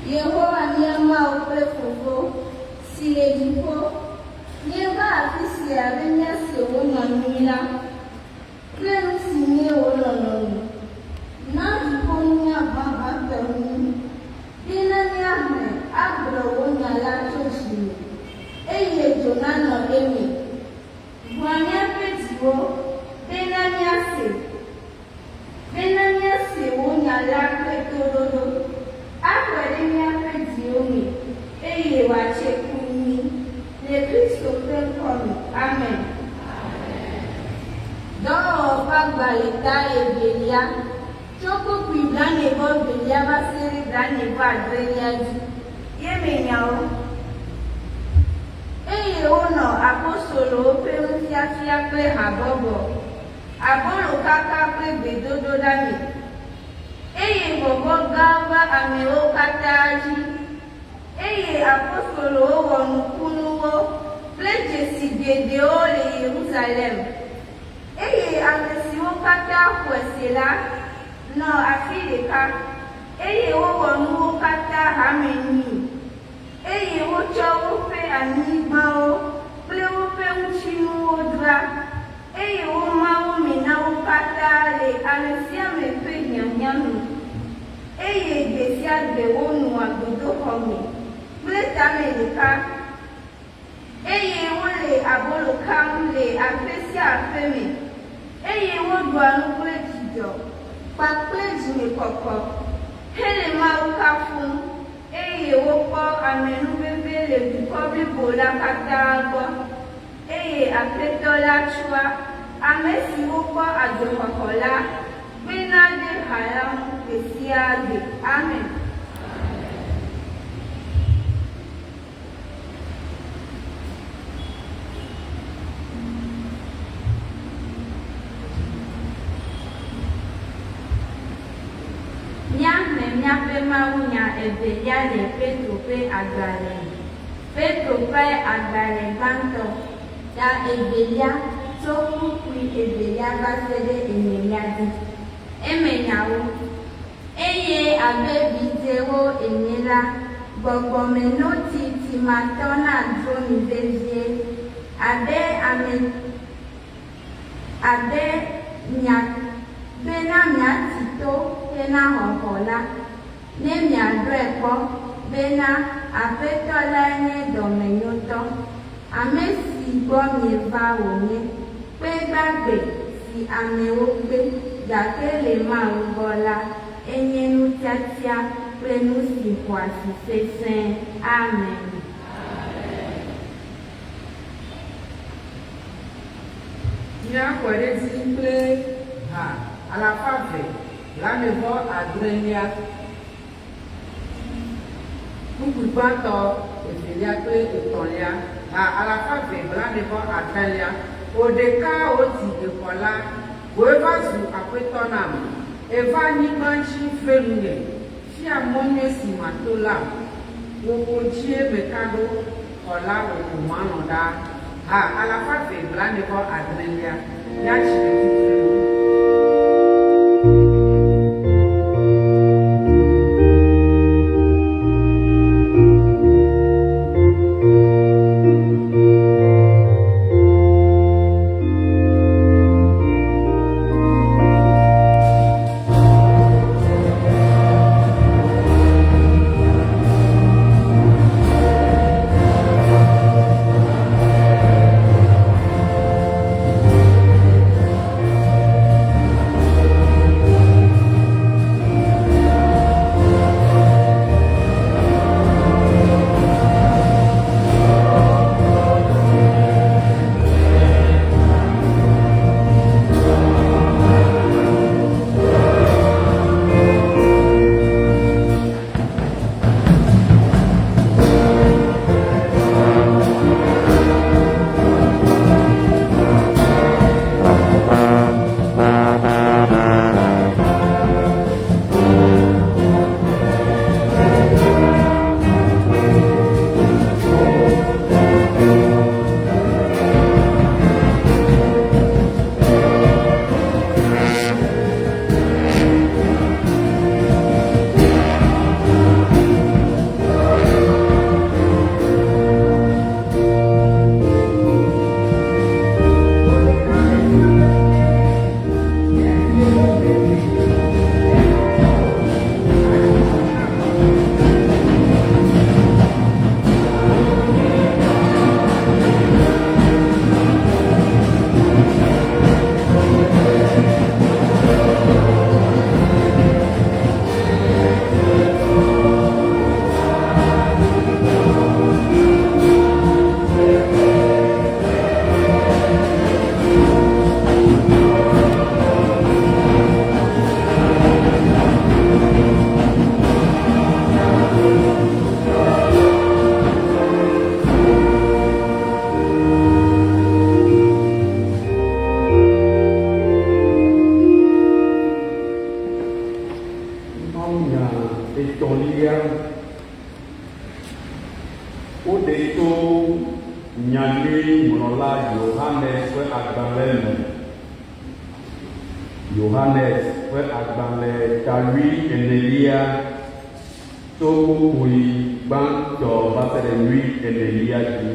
Yehowa mía Mawu kple Fofo, si le dziƒo, míeva afi sia be míase wò nya nyui la kple nu si nye wò lɔlɔ̃nu. Na dziƒonunya vavãtɔ mí bena míaxlẽ agblɔ wò nya la tso dzi me, eye dzo nanɔ eme. Ʋua míaƒe dziwo bena míase. Bena míase wò nya la ƒe toɖoɖo, axɔe ɖe míaƒe dziwo me, eye wòatse ku nyui, le Kristo ƒe ŋkɔ me. Amen. Dɔwɔwɔ ƒe agbalẽ ta evelia, tso kpukpui blaene vɔ evelia va se ɖe blaene vɔ adrelia dzi, ye me nyawo. Eye wonɔ apostolowo ƒe nufiafia kple habɔbɔ abolokaka kple gbedodoɖa me, eye vɔvɔ̃ gã va amewo katã dzi. Eye apostolowo wɔ nukunuwo kple dzesi geɖewo le Yerusalem, eye ame siwo katã xɔe se la nɔ afi ɖeka, eye wowɔ nuwo katã hame nyui. Eye wotsɔ woƒe anyigbawo kple woƒe ŋutinuwo dzra, eye woma wo me na wo katã le ame sia ame ƒe hiahiã nu. Eye gbe sia gbe wonɔa gbedoxɔ me kple tame ɖeka, eye wole abolo kam le aƒe sia aƒe me, eye woɖua nu kple dzidzɔ kpakple dzimekɔkɔ hele Mawu kafum. Eye wokpɔ amenuveve le dukɔ blibo la katã gbɔ, eye Aƒetɔ la tsɔa ame siwo kpɔ agbexɔxɔ la kpena ɖe ha la ŋu gbe sia gbe. Amen. Míaxlẽ míaƒe mawunya evelia le Petro ƒe agbalẽ me. Petro ƒe agbalẽ gbãtɔ, ta evelia, tso kpukpui evelia va se ɖe enelia dzi. Emenyawo. Eye abe vidzĩwo ene la, gbɔgbɔmenoti timatɔ nadzro mi vevie, abe ame abe mia bena miati to hena xɔxɔ la, ne miaɖɔe kpɔ bena Aƒetɔ lae nye dɔmenyotɔ, ame si gbɔ mieva wònye, kpe gbagbe si amewo gbe, gake le Mawu gbɔ la, enye nu tiatia kple nu si xɔasi sesẽ. Amen. Míaxɔe ɖe edzi kple ha. alafa eve blaene vɔ adrelia, kpukpui gbãtɔ, evelia kple etɔ̃lia. Ha 245lia. Wò ɖeka wòdi exɔla, wòe va zu aƒetɔ nam. Èva anyigba dzi ve nunye, fia mɔ nyui si mato lam. Wò ko dzie meka ɖo, xɔla wò ko malɔ̃ ɖaa. Ha 246lia. Míatsi le tsitre nu. Mawunya etɔ̃lia, woɖe tso Nyanyuiŋlɔla Yohanes ƒe agbalẽ me. Yohanes ƒe agbalẽ ta wui enelia tso kpukpui gbãtɔ va se ɖe wui enelia dzi.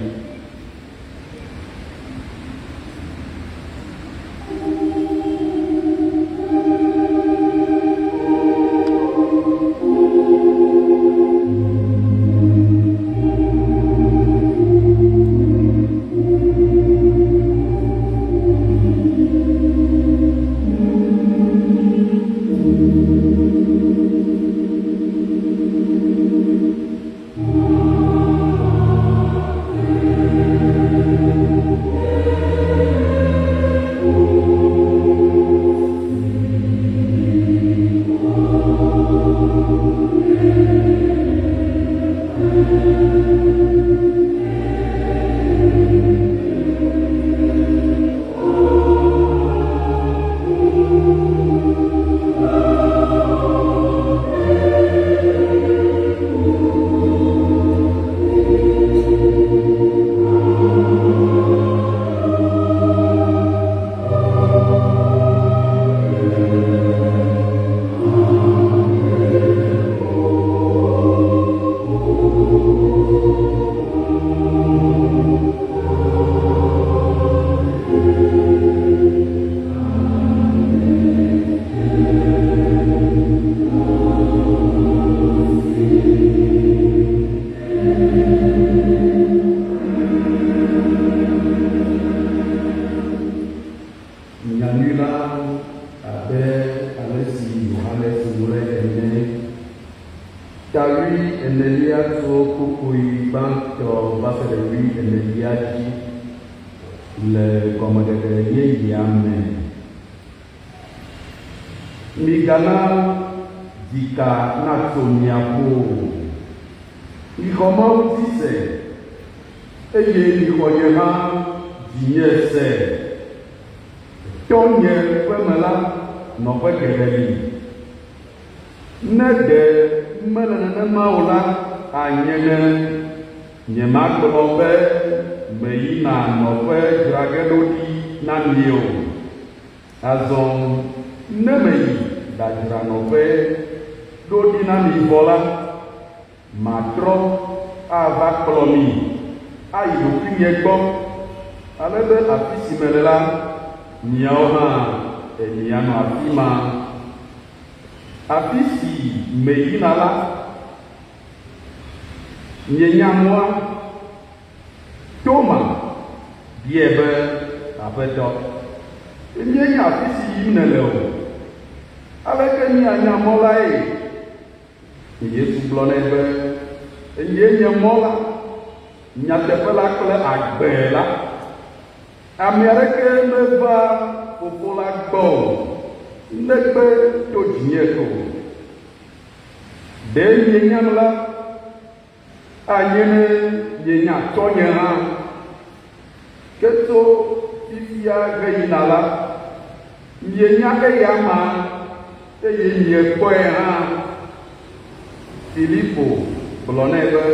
Nyanyui la abe ale si Yohanes ŋlɔe ene. Ta wui enelia tso kpukpui gbãtɔ va se ɖe wui enelia dzi le gɔmeɖeɖe yeyea me. Migana dzika natso mia ƒo o. Mixɔ Mawu dzi se, eye mixɔ nye hã dzinye se. Tɔnye ƒe me la, nɔƒe geɖe li. Ne ɖe mele nenema o la, anye ne nyemagblɔ be meyina nɔƒe dzra ge ɖo ɖi na mi o. Azɔ ne meyi ɖadzra nɔƒe ɖo ɖi na mi vɔ la, matrɔ ava kplɔ mi ayi ɖokuinye gbɔ, ale be afi si mele la, miawo hã mianɔ afi ma. Afi si meyina la, mienya mɔa? Toma biae be, Aƒetɔ, míenya afi si yim nèle o, aleke míanya mɔ lae? Yesu gblɔ nɛ be, Enyee nye mɔ la, nyateƒe la kple agbe la. Ame aɖeke meva Fofo la gbɔ o, negbe to dzinye ko. Ɖe mienyam la, anye ne mienya Tɔ́nye hã. Ke tso fifia heyina la, mienya eyama eye miekpɔe hã. Filipo gblɔ nɛ be,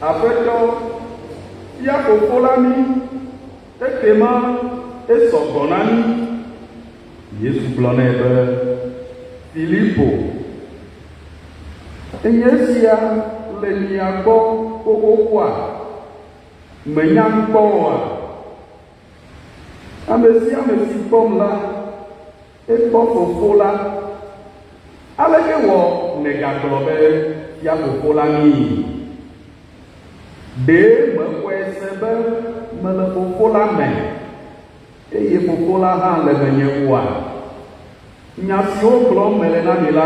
Aƒetɔ, fia Fofo la mí, ekema esɔ gbɔ na mí. Yesu gblɔ nɛ be, Filipo, enye esia le mia gbɔ xoxoxoa? Mènyam kpɔ oa? Ame sia ame si kpɔm la, ekpɔ Fofo la. Aleke wɔ nègagblɔ be, Fia Fofo la míi? Ɖe mexɔe se be mele Fofo la me, eye Fofo la hã le menye oa? Nya siwo gblɔm mele na mi la,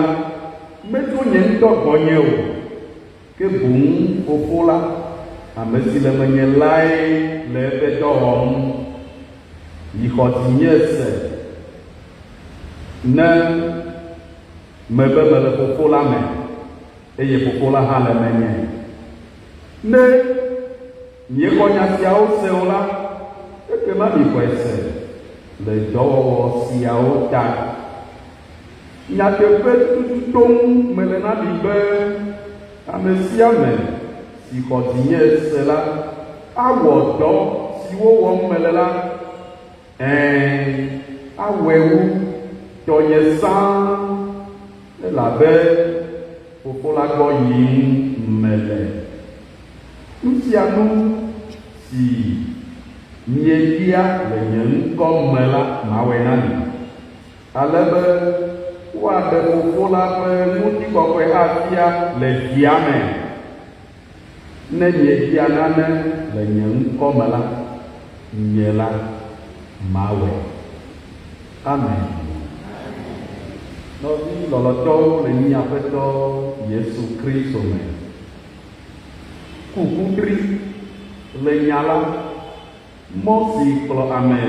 metso nye ŋutɔ gbɔnye o, ke boŋ Fofo la, ame si le menye lae le eƒe dɔ wɔm. Mixɔ dzinye se, ne mebe mele Fofo la me, eye Fofo la hã le menye. Ne miexɔ nya siawo se o la, ekema mixɔe se le dɔwɔwɔ siawo ta. Nyateƒe tututu tom mele na mi be, ame sia ame si xɔ dzinye se la, awɔ dɔ siwo wɔm mele la, ɛ̃, awɔe wu tɔnye sãa, elabe Fofo la gbɔ yim mele. Nu sia nu si miebia le nye ŋkɔ me la, mawɔe na mi, ale be woaɖe Fofo la ƒe ŋutikɔkɔe afia le Via me. Ne miebia nane le nye ŋkɔ me la, nye la, mawɔe. Amen. Nɔvi lɔlɔ̃tɔwo le mía Aƒetɔ Yesu Kristo me, ku kutri le nya la, mɔ si kplɔ ame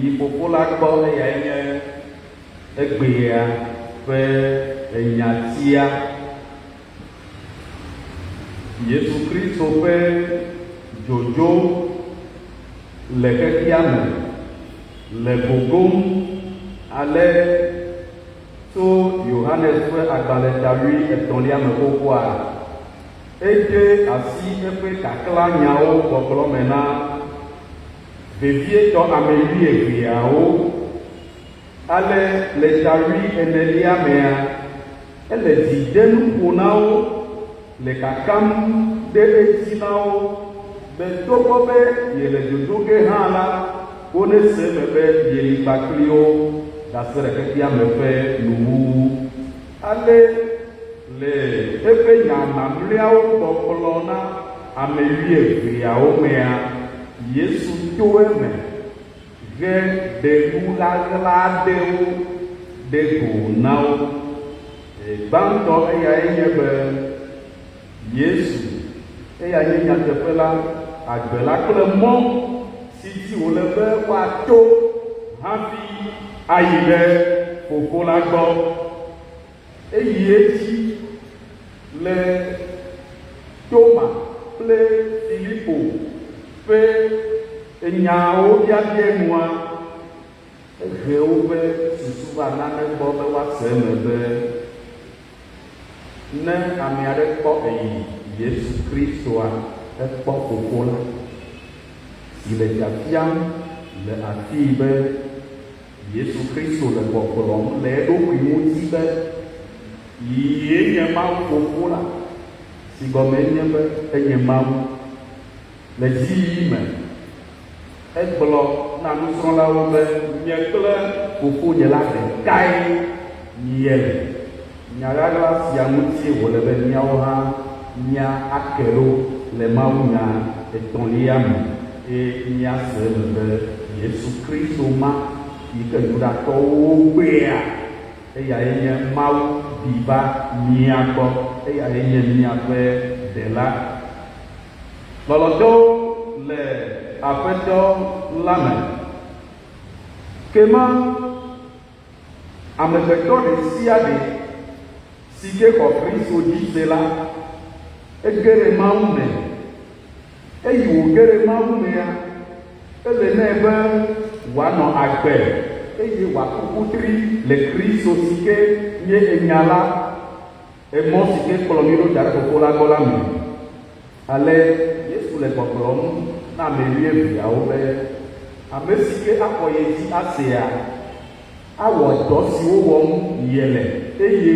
yi Fofo la gbɔ eyae nye egbea ƒe enyatia. Yesu Kristo ƒe dzodzo le xexea me le gogom ale tso Yohanes ƒe agbalẽ ta wuietɔ̃lia me xoxoa, ede asi eƒe kaklãnyawo gbɔgblɔ me na vevietɔ ame wuieveawo. Ale le ta wuienelia mea, ele dzi dem ƒo na wo le kakam ɖe edzi na wo be togbɔ be yele dodo ge hã la, wonese eme be yeli kpakpli wo ɖase ɖe xexea me ƒe nuwuwu. Ale le eƒe nya mamlɛawo gbɔgblɔ na ame wuieveawo mea, Yesu to eme he ɖe nu ɣaɣla aɖewo ɖe go na wo. Gbãtɔ eyae nye be Yesu, eya nye nyateƒe la, agbe la kple mɔ si dzi wòle be woato hafi ayi ɖe Fofo la gbɔ. Eyi edzi le Toma kple Filipo ƒe nyawo biabia nua, ehe woƒe susu va nane gbɔ be woase eme be, Ne ame aɖe kpɔ eyi Yesu Kristoa, ekpɔ Fofo la, si le fiafiam le afii be Yesu Kristo le gbɔgblɔm le eɖokui ŋuti be yee nye Mawu Fofo la, si gɔmee nye be enye Mawu. Le dziyiyi me, egblɔ na nusrɔ̃lawo be, Nye kple Fofonye la ɖekae míele. Nya ɣaɣla sia ŋutie wòle be míawo hã míake ɖo le mawunya etɔ̃lia me eye míase eme be Yesu Kristo ma yi ke Yudatɔwo gbea, eyae nye Mawu ɖi va mía gbɔ, eyae nye míaƒe Ɖela. Lɔlɔ̃tɔwo le Aƒetɔ la me. Ke ma Amegbetɔ ɖe sia ɖe si ke xɔ Kristo dzi se la, ege ɖe Mawu me. Eyi wòge ɖe Mawu mea, ele nɛ be wòanɔ agbe eye wòaku kutri le Kristo si ke nye Enya la, emɔ si ke kplɔ mí ɖo da ɖe Fofo la gbɔ la me. Ale Yesu le gbɔgblɔm na ame wuieveawo be, Ame si ke axɔ ye dzi asea, awɔ dɔ siwo wɔm yele, eye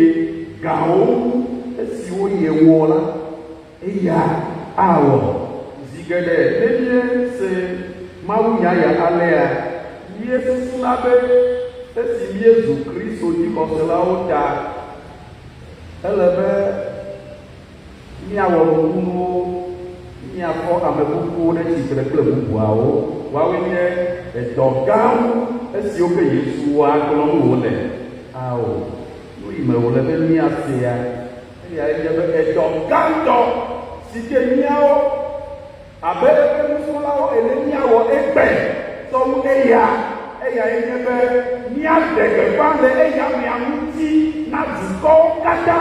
gãwo wu esiwo yewɔ la, eya awɔ. Zi geɖe ne míese mawunya ya alea, míesusuna be esi míezu Kristo dzixɔselawo ta, ele be Míawɔ nukunuwo, míafɔ ame kukuwo ɖe tsitre kple bubuawo. Woawoe nye edɔ gãwo esiwo ke Yesu wɔa gblɔm wòle. Ao, nu yi me wòle be míasea, eyae nye be edɔ gãtɔ si ke míawo abe eƒe nusrɔ̃lawo ene míawɔ egbe sɔ wu eya, eyae nye be míaɖe gbeƒã le eya amea ŋuti na dukɔwo katã.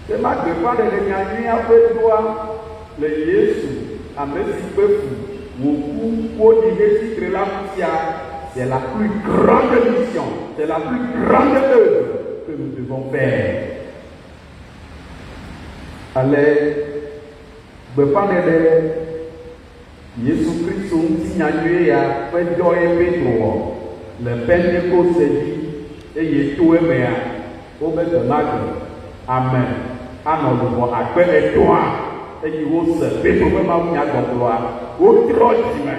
Ke ma gbeƒãɖeɖe nya nyuia ƒe dɔa le Yesu, ame si kpe fu, wòku, woɖi hetsi tre la ŋutia, c'est la plus grande mission, c'est la plus grande œuvre que nous devons faire. Ale gbeƒãɖeɖe Yesu Kristo ŋuti nya nyui ya ƒe dɔe Petro wɔ le Pentekoste dzi, eye to emea, wobe gbemagbe ame anɔ luʋɔ 3000 eye wose Petro ƒe mawunyagbɔgblɔa, wotrɔ dzime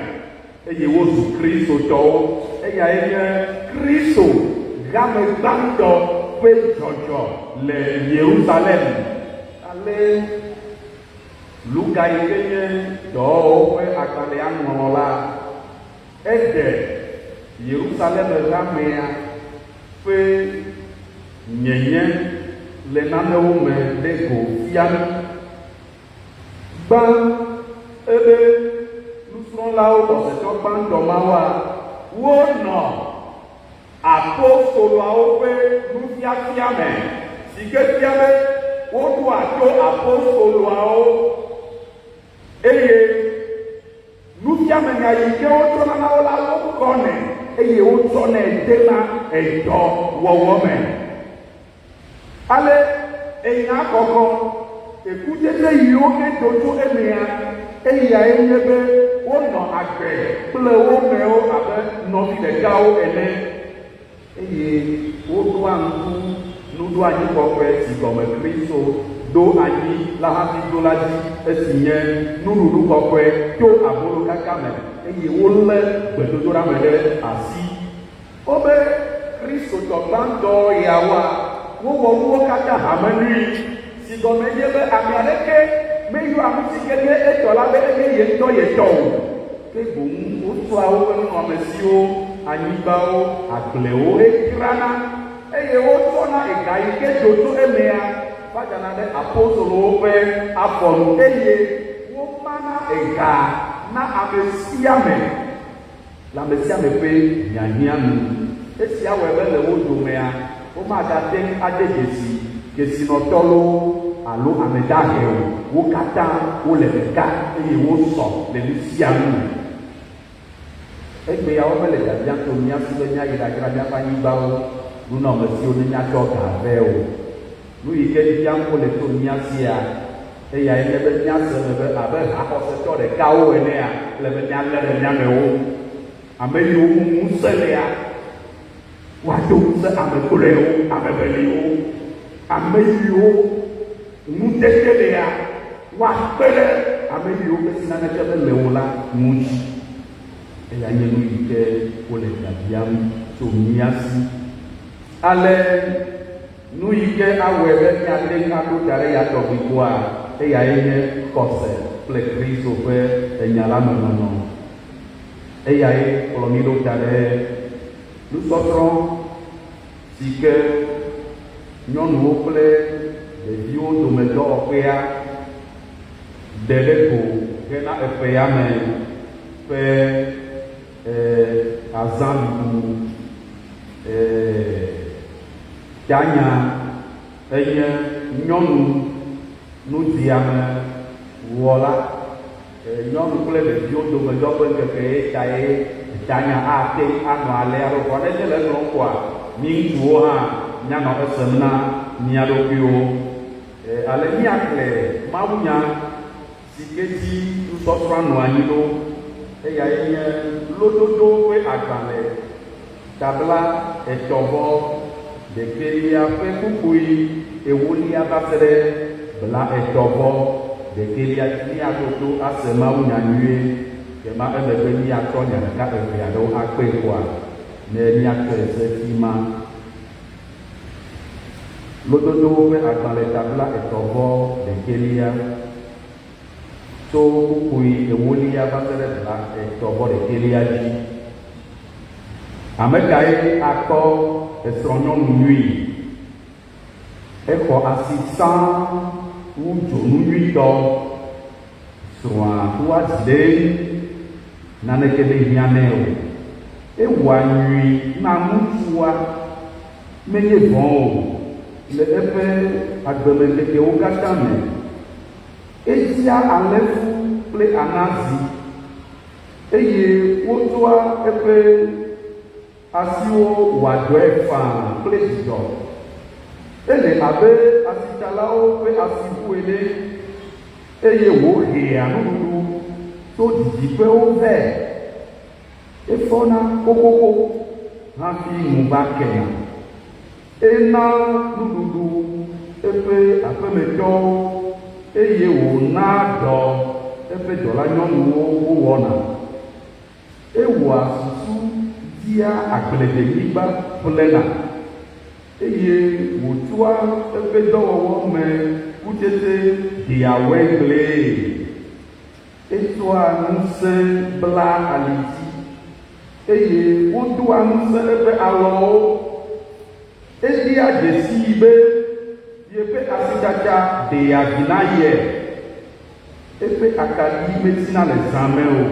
eye wozu Kristotɔwo. Eyae nye Kristo hame gbãtɔ ƒe dzɔdzɔ le Yerusalem. Ale. Luka yi ke nye Dɔwɔwɔwo ƒe agbalẽa ŋlɔla, eɖe Yerusalem hamea ƒe nyenye le nanewo me ɖe go fia mí. Gbã, ebe nusrɔ̃lawo xɔsetɔ gbãtɔ mawoa, wonɔ Apostoloawo ƒe nufiafia me, si ke fia be woɖoa to apostoloawo eye nufiamenya yi ke wotsɔna na wo la woxɔnɛ eye wotsɔnɛ dena edɔ wɔwɔ me. Ale enya kɔkɔ, ekutsetse yiwo ke do tso emea, eyae nye be wonɔ agbe kple wo nɔewo abe nɔvi ɖekawo ene, eye woɖoa ŋku nuɖoanyi kɔkɔe si gɔme Kristo ɖo anyi la hafi do la dzi, esi nye nuɖuɖu kɔkɔe to abolokaka me, eye wolé gbedodoɖa me ɖe asi. Wobe Kristotɔ gbãtɔ yawoa, wowɔ nuwo katã hame nui, si gɔme nye be ame aɖeke meyɔa nu si ke nye etɔ la be enye ye ŋutɔ ye tɔ o, ke boŋ wotsɔa woƒe nunɔamesiwo, anyigbawo, agblewo hedzrana, eye wotsɔna ega yi ke do tso emea va dana ɖe apostolowo ƒe afɔ nu, eye womana ega na ame sia ame. Le ame sia ame ƒe hiahiã nu. Esia wɔe be le wo domea, womagate ŋu ade dzesi kesinɔtɔ loo alo ame dahe o, wo katã wole ɖeka eye wosɔ le nu sia nu me. Egbea womele biabiam tso mía si be míayi ɖadzra míaƒe anyigbawo, nunɔamesiwo ne míatsɔ ga vɛ o. Nu yi ke biam wole tso mía sia, eyae nye be míase eme be abe haxɔsetɔ ɖekawo enea, ele be míalé ɖe mía nɔewo ŋu. Ame yiwo ŋu ŋusẽ lea, woado ŋusẽ ame gblɔewo, ame beliwo. Ame yiwo ŋutete lea, woakpe ɖe ame yiwo ƒe si naneke mele o la ŋuti. Eya nye nu yi ke wole biabiam tso mía si. Ale nu yi ke awɔe be míate ŋu aɖo ta ɖe ya tɔgbi gbɔa, eyae nye xɔse kple Kristo ƒe enya la me nɔnɔ. Eyae kplɔ mí ɖo ta ɖe nusɔsrɔ̃ si ke nyɔnuwo kple ɖeviwo dome dɔwɔƒea ɖe ɖe go hena eƒe ya me ƒe azãɖuɖu tanya enye nyɔnu nudiame wɔla. Nyɔnu kple ɖeviwo dome dɔ ƒe ŋkeke ye tae tanya ate ŋu anɔ alea ɖo. Vɔ ne míele egblɔm koa, mí ŋutsuwo hã míanɔ esem na mía ɖokuiwo. Ale míaxlẽ mawunya si ke dzi nusɔsrɔ̃a nɔ anyi ɖo. Eyae nye Lododo ƒe agbalẽ tabla etɔ̃ vɔ ɖekɛlia ƒe kpukpui ewolia va se ɖe blaetɔ̃ vɔ ɖekɛlia dzi. Míaɖo to ase mawunya nyuie, kema emegbe míatsɔ nya ɖeka eve aɖewo akpee koa, ne míatsɔe se fi ma. Lododowo ƒe agbalẽ tabla etɔ̃ vɔ ɖekɛlia. Tso kpukpui ewolia va se ɖe blaetɔ̃ vɔ ɖekɛlia dzi. Ame kae akpɔ esrɔ̃nyɔnu nyui? Exɔ asi sã wu dzonu nyuitɔ. Srɔ̃a ƒua dzi ɖe eŋu, naneke mehiã nɛ o. Ewɔa nyui na ŋutsua, menye vɔ̃ o, le eƒe agbemeŋkekewo katã me. Edzia alẽfu kple anazi, eye wotsɔa eƒe asiwo wɔa dɔe faa kple dzidzɔ. Ele abe asitsalawo ƒe asiʋu ene, eye wòhea nuɖuɖu tso didiƒewo vɛ. Efɔna xoxoxo hafi ŋu va kena. Enaa nuɖuɖu eƒe aƒemetɔwo eye wònaa dɔ eƒe dɔlanyɔnuwo wowɔna. Ewɔa susu dia agbledenyigba ƒlena eye wòtsɔa eƒe dɔwɔwɔ me kutsetse dea waingblee. Etsɔa ŋusẽ blaa ali dzi, eye wodoa ŋusẽ eƒe alɔwo. Edea dzesii be yeƒe asitsatsa ɖea vi na ye. Eƒe akaɖi metsina le zã me o.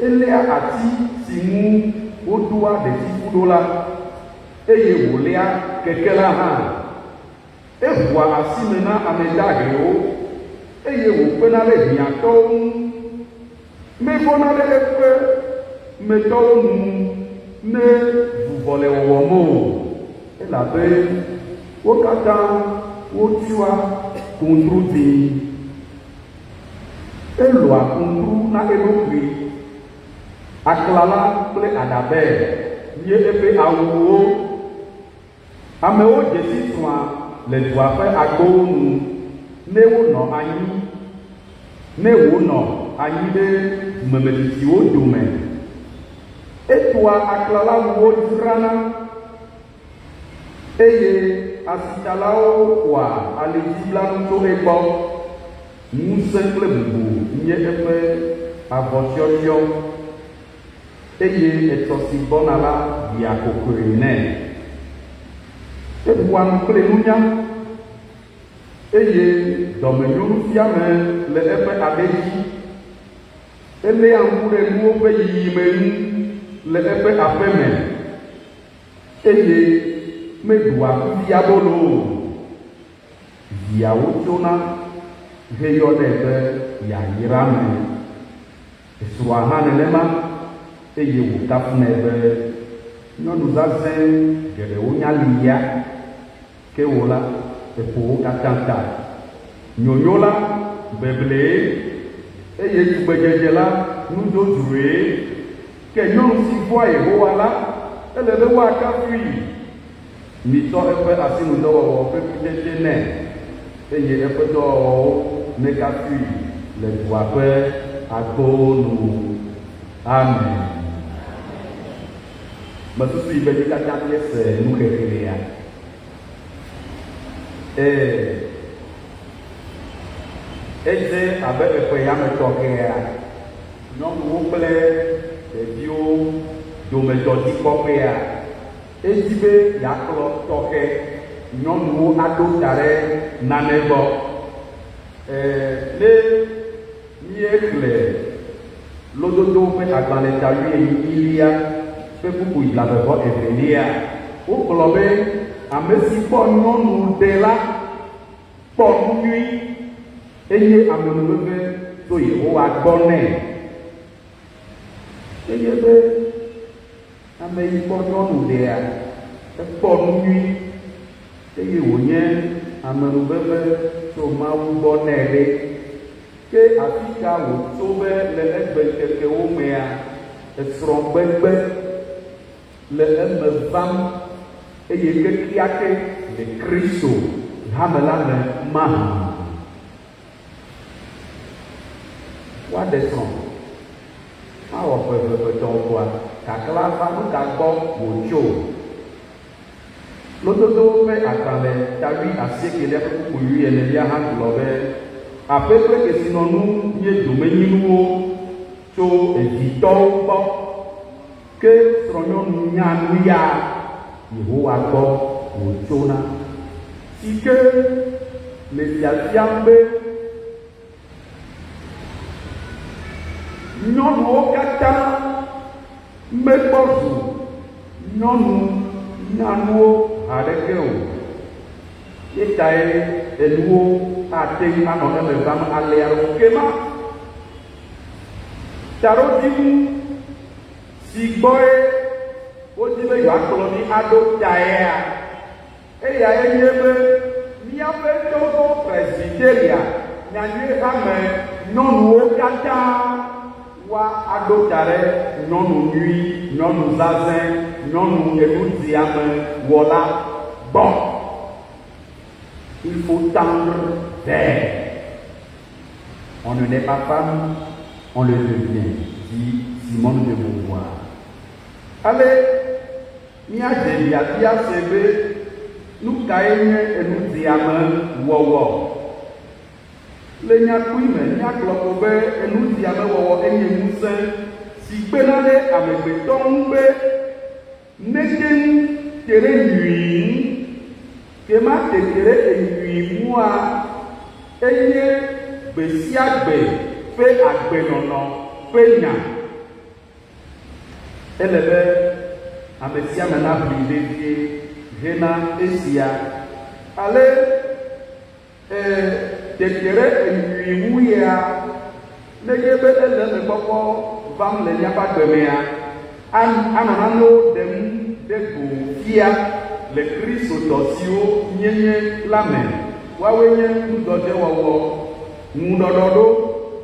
Eléa ati si ŋu wodoa ɖetifu ɖo la, eye wòléa keke la hã. Eʋua asi me na ame dahewo, eye wòkpena ɖe hiãtɔwo ŋu. Mevɔ̃na ɖe eƒe metɔwo nu ne vuvɔ le wɔwɔm o, elabe wo katã wotsyɔa kuntru dzĩ. Elɔ̃a kuntru na eɖokui, aklala kple aɖabɛ nye eƒe awuwo. Amewo dze si srɔ̃a le dua ƒe agbowo nu ne wonɔ anyi, ne wònɔ anyi ɖe dumemetsitsiwo dome. Etoa aklalawuwo dzrana, eye asitsalawo xɔa alidziblanu tso egbɔ. Ŋusẽ kple bubu nye eƒe avɔtsyɔtsyɔ. Eye etsɔ si gbɔna la ɖia kokoe nɛ. Eƒoa nu kple nunya, eye dɔmenyonufiame le eƒe aɖe dzi. Eléa ŋku ɖe nuwo ƒe yiyime ŋu le eƒe aƒe me. eye meɖua kuviabolo o. Viawo tsona heyɔnɛ be yeayrame. Esrɔ̃a hã nenema, eye wòkafunɛ be nyɔnu zazɛ̃ geɖewo nya li ya, ke wò la, èƒo wo katã ta. Nyonyo la, beblee, eye tugbedzedze la, nudzodzroe. Ke nyɔnu si vɔ̃a Yehowa la, ele be woakafui. Mitsɔ eƒe asinudɔwɔwɔ ƒe kutsetse nɛ, eye eƒe dɔwɔwɔwo nekafui le dua ƒe agbowo nu. Amen. Mesusui be mí katã míese nuxexlẽa. Ee, edze abe eƒe yame tɔxɛa, nyɔnuwo kple ɖeviwo dome dɔdzikpɔƒea. Edi be yeakplɔ tɔxɛ nyɔnuwo aɖo ta ɖe nane gbɔ. E, ne míexlẽ Lododowo ƒe agbalẽ ta wuienyilia ƒe kpukpui blaeve vɔ evelia, wogblɔ be, Ame si kpɔ nyɔnu ɖe la, kpɔ nu nyui, eye amenuveve tso Yehowa gbɔ nɛ. Enye be Ame yi kpɔ nyɔnu ɖea, ekpɔ nu nyui, eye wònye amenuveve tso Mawu gbɔ nɛ ɖe. Ke afi ka wòtso be le egbeŋkekewo mea, esrɔ̃gbegbe le eme vam eye kekeake le Kristo hame la me mahã? Woaɖe srɔ̃. Mawɔ ƒe eve ƒe etɔ̃ koa, kaklã va nu ka gbɔ wòtso? Lododowo ƒe agbalẽ ta wuiasiekelia ƒe kpukpui wuienelia hã gblɔ be, Aƒe kple kesinɔnu nye domenyinuwo tso evitɔwo gbɔ, ke srɔ̃nyɔnu nyanu ya Yehowa gbɔ wòtsona. Si ke le fiafiam be Nyɔnuwo katã mekpɔ zu nyɔnu nyanuwo haɖeke o. Ye tae enuwo ate ŋu anɔ eme vam alea ɖo. Ke ma, taɖodzinu si gbɔe wodi be yewoakplɔ mí aɖo taea? Eyae nye be míaƒe Togo Presbyteria Nyanyuiha me nyɔnuwo katã woaɖo ta ɖe nyɔnu nyui, nyɔnu zazɛ̃, nyɔnu enudiamewɔla gbɔ. Il faut tendre vers. On ne naît pas femme, on le devient, dit Simone de Beauvoir. Ale Míadze biabia se be, Nu kae nye enudiamewɔwɔ? Le nya kpui me, míagblɔ ko be enudiamewɔwɔ enye ŋusẽ si kpena ɖe amegbetɔ ŋu be nete ŋu te ɖe nyui ŋu. Ke ma tete ɖe enyui ŋua, enye gbesiagbe ƒe agbenɔnɔ ƒe nya. Ele be ame sia ame naʋli vevie hena esia. Ale e tete ɖe enyui ŋu yea, nenye be ele eme kpɔkpɔ vam le míaƒe agbe mea, anɔ nanewo ɖem ɖe go fia le Kristotɔ siwo míenye la me. Woawoe nye nudzɔdzɔewɔwɔ, ŋuɖɔɖɔɖo,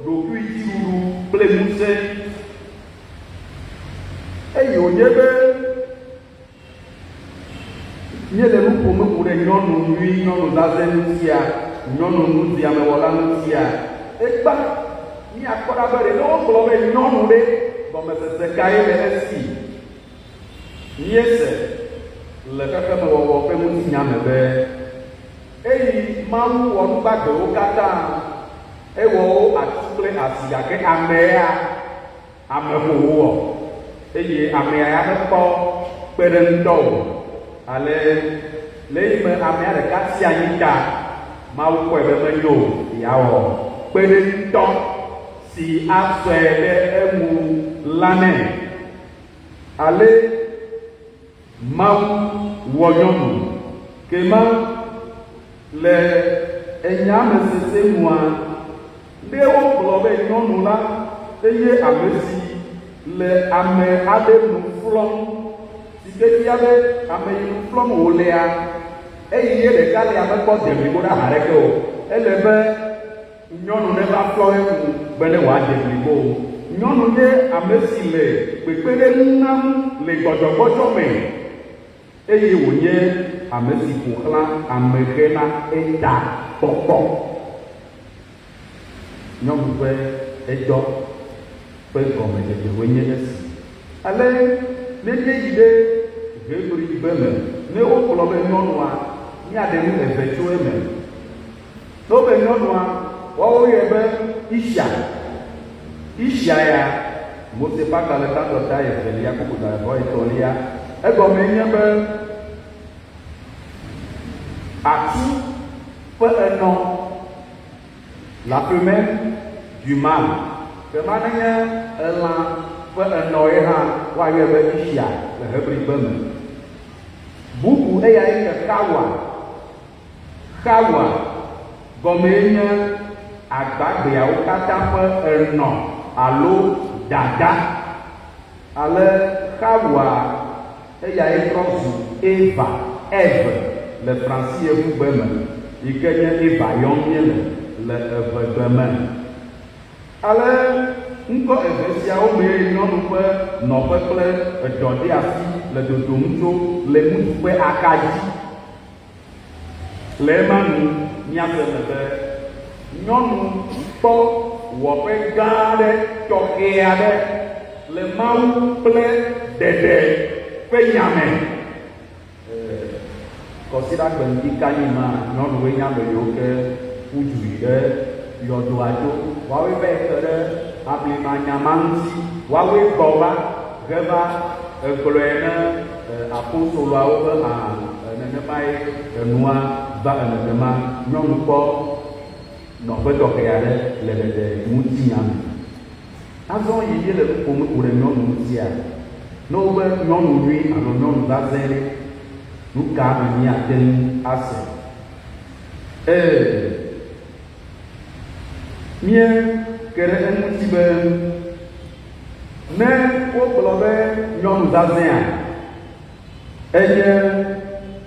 ɖokuidziɖuɖu kple ŋusẽ. Eye wònye be míele nu ƒom ku ɖe nyɔnu nyui, nyɔnu zazɛ̃ ŋutia, nyɔnu nudiamewɔla ŋutia, egbã míakpɔ ɖa be ɖe ne wogblɔ be nyɔnu ɖe, gɔmesese kae le esi? Míese le xexemewɔwɔ ƒe ŋutinya me be eyi Mawu wɔ nu gbagbewo katã, ewɔ wo atsu kple asi gake amea ame ko wòwɔ eye amea ya mekpɔ kpeɖeŋutɔ o. Ale le eyime amea ɖeka tsi anyi ta, Mawu kpɔe be menyo o yeawɔ kpeɖeŋutɔ si asɔe ɖe eŋu la nɛ. Ale Mawu wɔ nyɔnu kema le enya me sese nua, ne wogblɔ be nyɔnu la enye ame si le ame aɖe nu flɔm, si ke fia be ame yi nu flɔm wòlea, eyi ye ɖeka lia mekpɔ de blibo ɖe haɖeke o. Ele be nyɔnu neva flɔ enu be ne wòade blibo. Nyɔnu nye ame si le kpekpeɖeŋu nam le gbɔdzɔgbɔdzɔ me eye wònye ame si ƒo xlã ame hena eta kpɔkpɔ. Nyɔnu ƒe edɔ ƒe gɔmedzedzewoe nye esi. Ale ne míeyi ɖe Hebrigbe me, ne wogblɔ be nyɔnua, míaɖe nu eve tso eme. Ne wobe nyɔnua, woawo yɔe be Isha. Isha ya, Mose ƒe agbalẽ gbãtɔ ta evelia kpukpui blaeve etɔ̃lia, egɔmee nye be atsu ƒe enɔ, la femelle du mâle. Ke ma nenye elã ƒe enɔ ye hã, woayɔe be Isha le Hebrigbe me. Bubu eyae nye Xawa. Xawa gɔmee nye agbagbeawo katã ƒe enɔ alo dada. Ale Xawa eyae trɔ zu Eva, Ève, le Fransiyevugbe me, yi ke nye Eva yɔm míele le Eʋegbe me. Ale ŋkɔ eve siawo mee nyɔnu ƒe nɔƒe kple edɔdeasi le dodom tso le ŋutsu ƒe axa dzi. Le ema nu míase eme be nyɔnu kpɔ wɔƒe gã aɖe tɔxɛ aɖe le Mawu kple ɖeɖe ƒe nya me. Kɔsiɖagbe ŋdi kanyi ma, nyɔnuwoe nye ame yiwo ke ƒu du yi ɖe yɔdoa to. Woawoe va yi ke ɖe ablima nya ma ŋuti. Woawoe gbɔ va heva egblɔe ne apostoloawo be hã nenemae enua va eme nenema. Nyɔnu kpɔ nɔƒe tɔxɛ aɖe le ɖeɖe ŋutinya me. Azɔ yi míele nu ƒom ku ɖe nyɔnu ŋutia, ne wobe nyɔnu nyui alo nyɔnu zazɛ̃ ɖe, nu ka me míate ŋu ase? Ee, míeke ɖe eŋuti be ne wogblɔ be nyɔnu zazɛ̃a, enye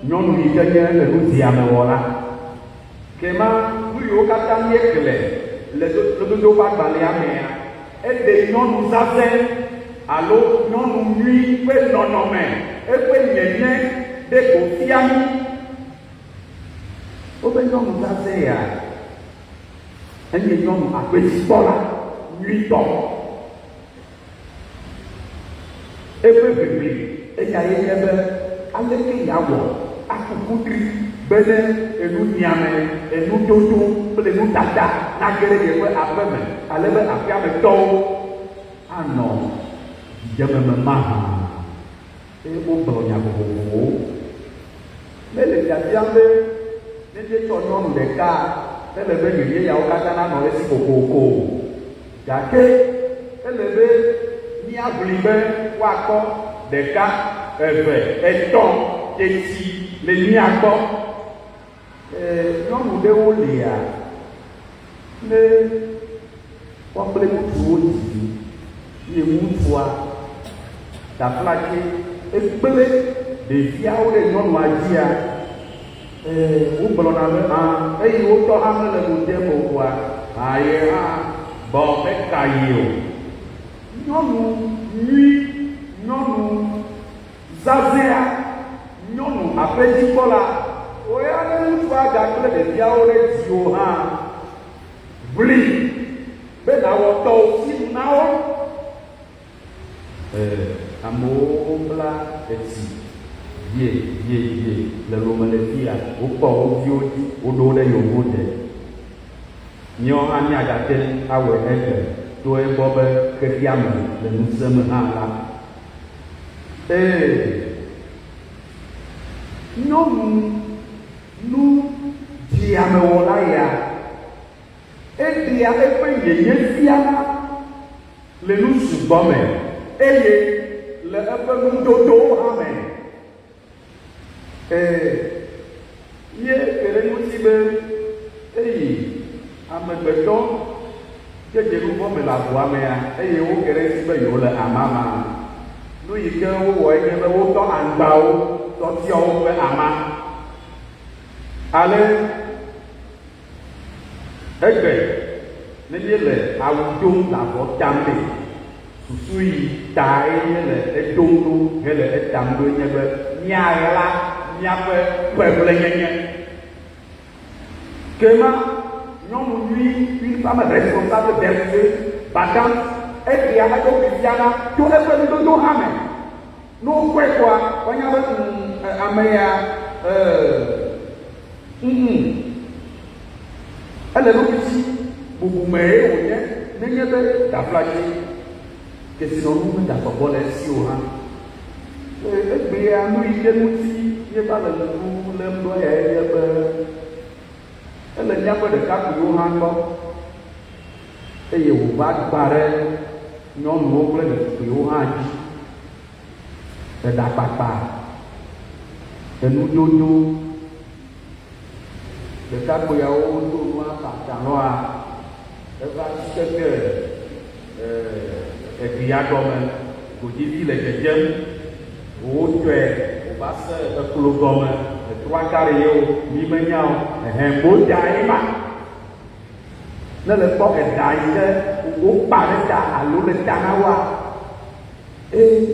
nyɔnu yi ke nye enuziamewɔla. Ke ma nu yiwo katã míexlẽ le Lododo ƒe agbalẽa mea, eɖe nyɔnu zazɛ̃ alo nyɔnu nyui ƒe nɔnɔme, eƒe nyenye ɖe go fia mí. Wobe nyɔnu zazɛ̃ ya enye nyɔnu aƒedzikpɔla nyuitɔ. Eƒe ʋiʋli eyae nye be aleke yeawɔ aku kutri bene enunyiame, enudodo kple nutata nage ɖe yeƒe aƒe me ale be aƒea me tɔwo anɔ dzidzeme me mahã. Eye wogblɔ nya vovovowo. Mele biabiam be ne míetsɔ nyɔnu ɖekaa, ele be nyonye yawo katã nanɔ esi kokoko o. Gake ele be míaʋli be woakpɔ ɖeka, eve, etɔ̃ teti le mía gbɔ. Nyɔnu ɖewo lia, ne woa kple ŋutsuwo dzi vi ye ŋutsua taflatse egblẽ ɖeviawo ɖe nyɔnua dzia, wogblɔna be hã eyi wotɔ hã mele nu dem o kpoa, hã ye hã bɔ meka yi o. Nyɔnu nyui, nyɔnu Zazɛ̃a, nyɔnu aƒedzikpɔla, wò ya ne ŋutsua gagblẽ ɖeviawo ɖe dziwò hã, ʋli be nàwɔ tɔwò sinu na wo. E Amewo bla etsi vie vie vie le lome le fiya, wokpɔ wo viwo dzi, woɖo wo ɖe yewo de. Míawo hã míagate ŋu awɔe egbe to egbɔ be xexea me le nu sẽm hã la. Ee, nyɔnu nudziamewɔla ya, eɖea eƒe nyenye fiana le nu sugbɔ me eye le eƒe nudodowo hã me. Ee, ye ke ɖe ŋuti be eyi amegbetɔ dzedze nuvɔ̃ me le avɔa mea, eye woke ɖe eŋuti be yewole amama. Nu yi ke wowɔe nye be wotɔ aŋgbawo tsɔ tiɔ woƒe ama. Ale egbe ne míele awu dom le avɔ tam ɖe, susu yi tae míele edom ɖo hele etam ɖoe nye be míaɣla míaƒe ƒeƒlenyenye. Ke ma nyɔnu nyui, une femme responsable, vertueuse, battante, eɖea eɖokui fiana to eƒe nudodo hã me. Ne wokpɔe kpɔa, woanya be ŋ, ame ya, ee, ŋ, ele ɖokui si, bubumee wònye nenye be taflatse kesinɔnu megasɔ gbɔ le esi o hã. Egbea nu yi ke ŋuti míeva le ŋku lém ɖo eyae nye be ele míaƒe ɖekakpuiwo hã gbɔ eye wòva gbã ɖe nyɔnuwo kple ɖetugbuiwo hã dzi. Eɖakpakpa, enudodo, ɖekakpuiawo do nua pantalɔa, eva tsi keke eglia gɔme, godivi le dzedzem, wotɔe wòva se eklo gɔme, etrɔa ka ɖe yewo, mi menya o, ehɛ modae ma. Ne le kpɔ eɖa yi ke wokpa ɖe ta alo le ta na woa, ee,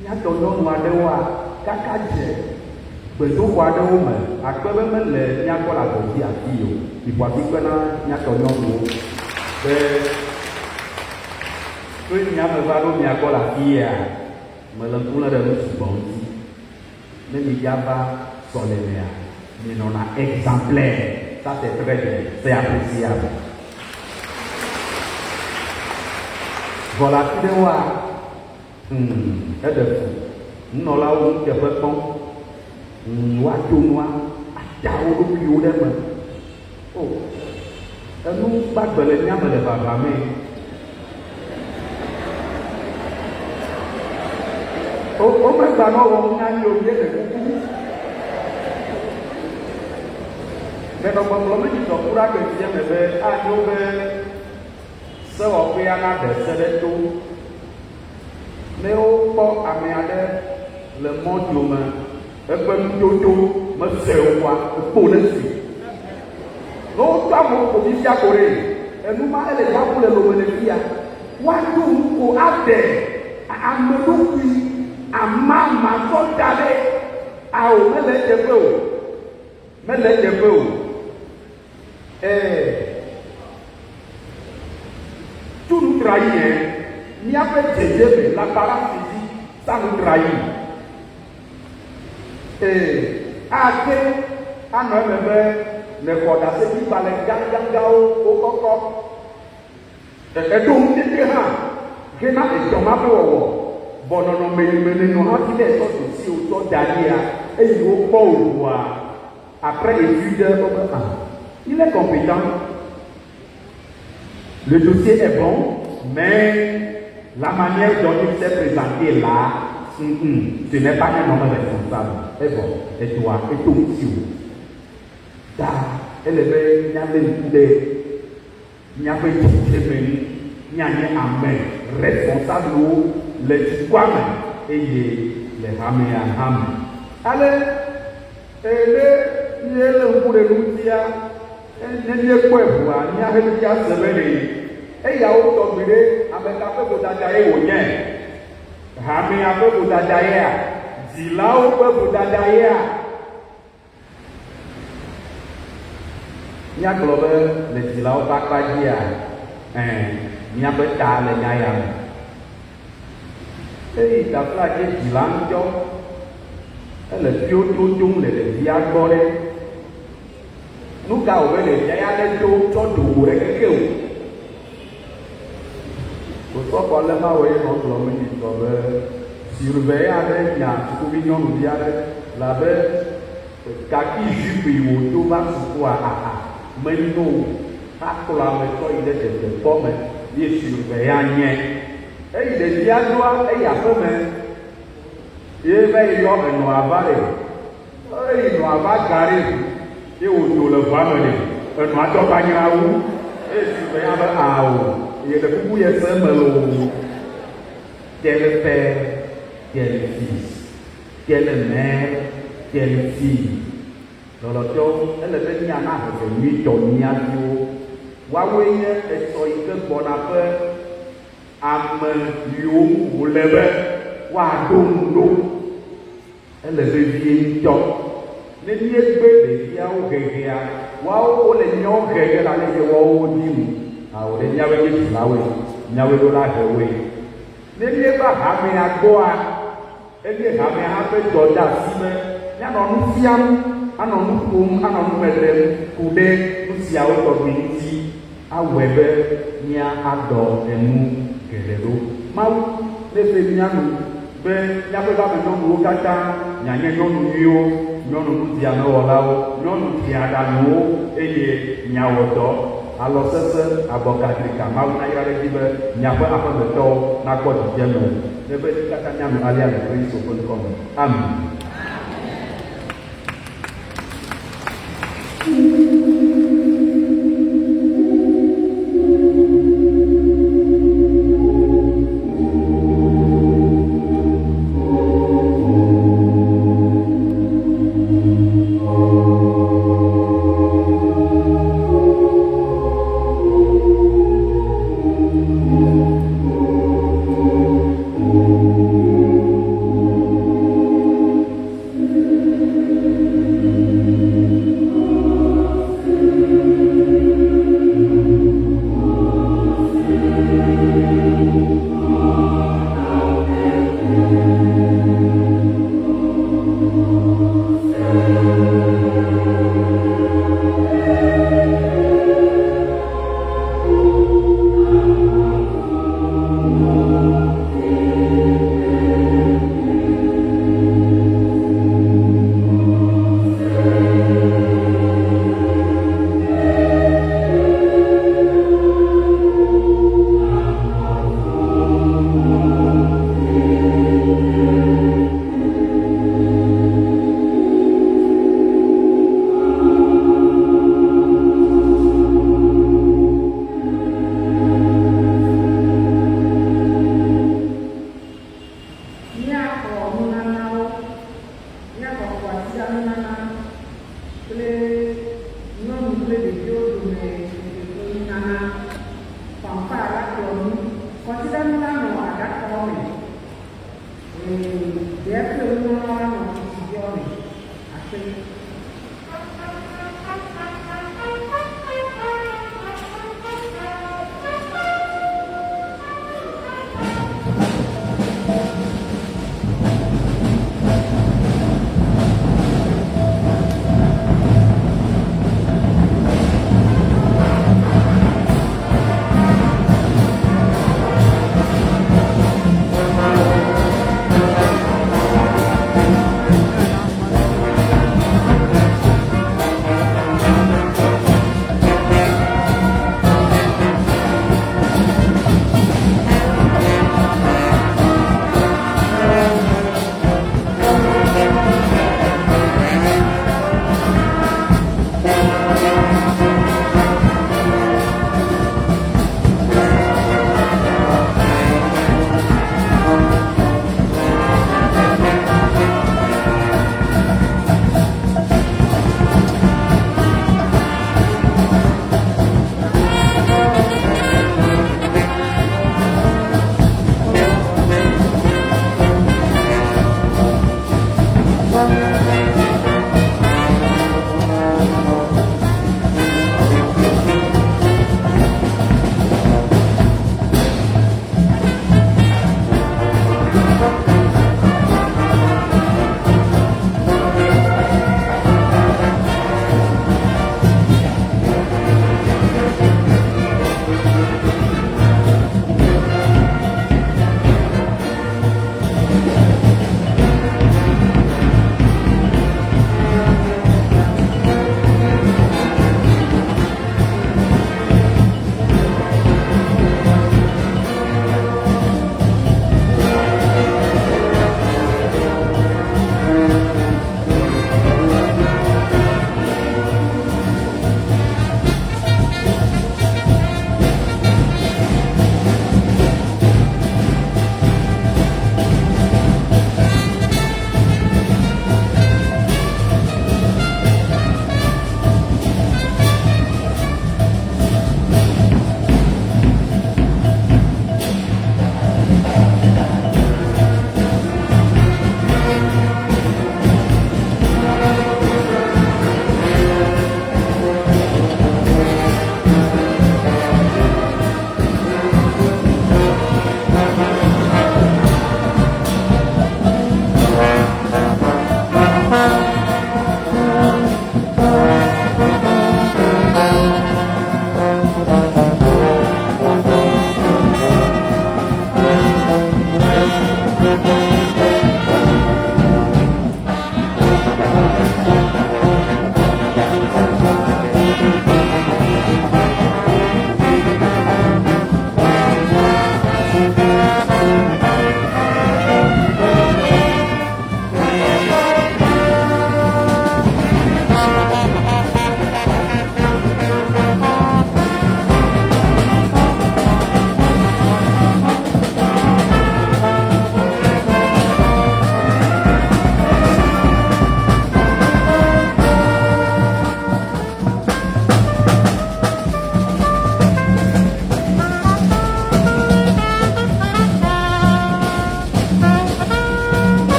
míatɔ nyɔnu aɖewoa, kaka dze gbedoxɔ aɖewo me, akpe be mele mía gbɔ le agbe dzi afii o. Miƒo asikpe na míatɔ nyɔnuwo be tso nya me va ɖo mia gbɔ le afii ya, mele ŋku lém ɖe nu sugbɔ ŋuti. Ne midzava sɔlemea, mienɔna exemplaire, ça c'est très bien, c'est appréciable. Vɔ le afi ɖewoa, hum, eɖe fu. Nunɔlawo nuteƒe kpɔm. Hum, woato nua ata wo ɖokuiwo ɖe eme. Oh, enu gbagbe le mía me le vavamee. O, womegbanɔ wɔm na mí o, míeɖe kuku. Menɔ gbɔgblɔm ne dzidzɔ kura gbe sia me be anyo be sewɔƒea naɖe se ɖe to. Ne wokpɔ ame aɖe le mɔ dome eƒe nudodo mesɔe oa, ekpo nesui. Ne wotɔ amewo ko fifia ko ɖe, enu ma ele dzaƒu le lome le fia. Woato nu ko aɖe ame ɖokui amama tsɔ da ɖe. Ao, mele eteƒe o. Mele eteƒe o. Ee, tu nu trayi ɛ, míaƒe dzedzeme la parasi dzi sa nu trayi. Ee, ate anɔ eme be nèxɔ ɖaseɖigbalẽ gãgãgãwo wokɔkɔ. Èɖo ŋutete hã hena edɔ ma ƒe wɔwɔ. Vɔ nɔnɔme yi me nènɔ hafi ne ètsɔ ɖokuiwò tsɔ da ɖia, eyi wokpɔ wò ʋua, après étude, wobe ah, il est compétent, le dossier est bon, mais la manière dont il s'est présenté là, hum, ce n'est pas un homme responsable. Evɔ edɔa eto ŋutiwò. Ta ele be míalé ŋku ɖe míaƒe dzidzeme ŋu, míanye ame responsablewo le dukɔa me eye le hamea hã me. Ale ne míelé ŋku ɖe nu ŋutia, ne míekpɔe ʋua, míahe fia se be ɖe eyawo tɔgbi ɖe ame ka ƒe vodada ye wònye? Hamea ƒe vodada yea? Dzilawo ƒe vodada yea? Míagblɔ be le dzilawo ƒe akpa dzia, ɛ̃, míaƒe ta le nya ya me. Eyi taflatse dzila ŋutɔ, ele ƒioto dom le ɖevia gbɔ ɖe. Nu ka wòbe ɖevia ya nedo tsɔ do go ɖe keke o? Osɔfo ale mawɔe nɔ gblɔm nyitsɔ be surveillant aɖe nya sukuvi nyɔnuvi aɖe labe kaki jupe yi wòdo va sukua aha menyo o hakplɔ ame tsɔ yi ɖe tetekpɔ me ye surveillant nye. Eyi ɖevia doa eyi aƒeme ye va yi yɔ enɔa va ɖe. Eyi nɔa va gare ʋu ye wòdo le ʋua me ɖe, enɔa tɔ va nyra wu. Eye si me ya be ao, ye le kuku ye se me loo. Quel père, quel fils, quelle mère, quelle fille. Lɔlɔ̃tɔwo, ele be míana hehe nyuitɔ mía viwo. Woawoe nye etsɔ yi ke gbɔna ƒe ame yiwo ŋu wòle be woaɖo ŋu ɖo. Ele vevie ŋutɔ. Ne míegbe ɖeviawo hehea, woawo wole míawo he ge le ale yi ke woawo wodi nu. Ao ɖe míawoe nye dzilawoe, míawoe ɖo la he woe. Ne míeva hamea gbɔa, enye hamea hã ƒe dɔdeasi be míanɔ nu fiam, anɔ nu ƒom, anɔ nu me ɖem ku ɖe nu siawo tɔgbi ŋuti awɔe be míaɖɔ enu geɖe ɖo. Mawu neve mía nu be míaƒe vame nyɔnuwo katã mianye nyɔnu nyuiwo, nyɔnu nudiamewɔlawo, nyɔnu dzeaɖaŋuwo eye miawɔ dɔ alɔ sesẽ abɔkadrika. Mawu nayra ɖe edzi be miaƒe aƒemetɔwo nakpɔ dzidzeme. Neve mí katã míanɔ alea le Kristo ƒe ŋkɔ me. Amen. Míaxɔ nunanawo, míaxɔ kwasiɖanunana kple nyɔnu kple ɖeviwo dome nunana. Fanfare la kplɔ mí. Kwasiɖanu la nɔ aɖakawo me. Ee, ɖea kple nunana la nɔ tsitsiviawo me. Akpe.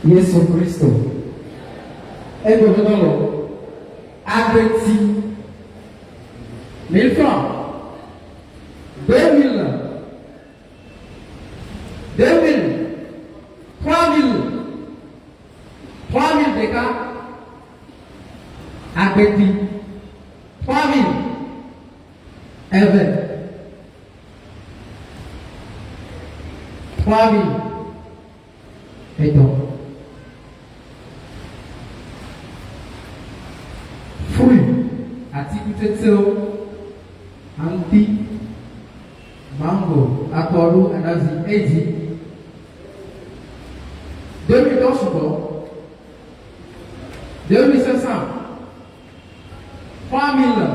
Yesu Kristo. Egbe lo. Agbeti. 1000 francs. 2000. 2000. 3000. 3000 ɖeka. Agbeti. 3000. Eve. 3000 etɔ̃. Fruit, atikutsetsewo, aŋuti, mango, akɔɖu, anazi, edzi. 2000 tɔ sugbɔ. 2500. 3000.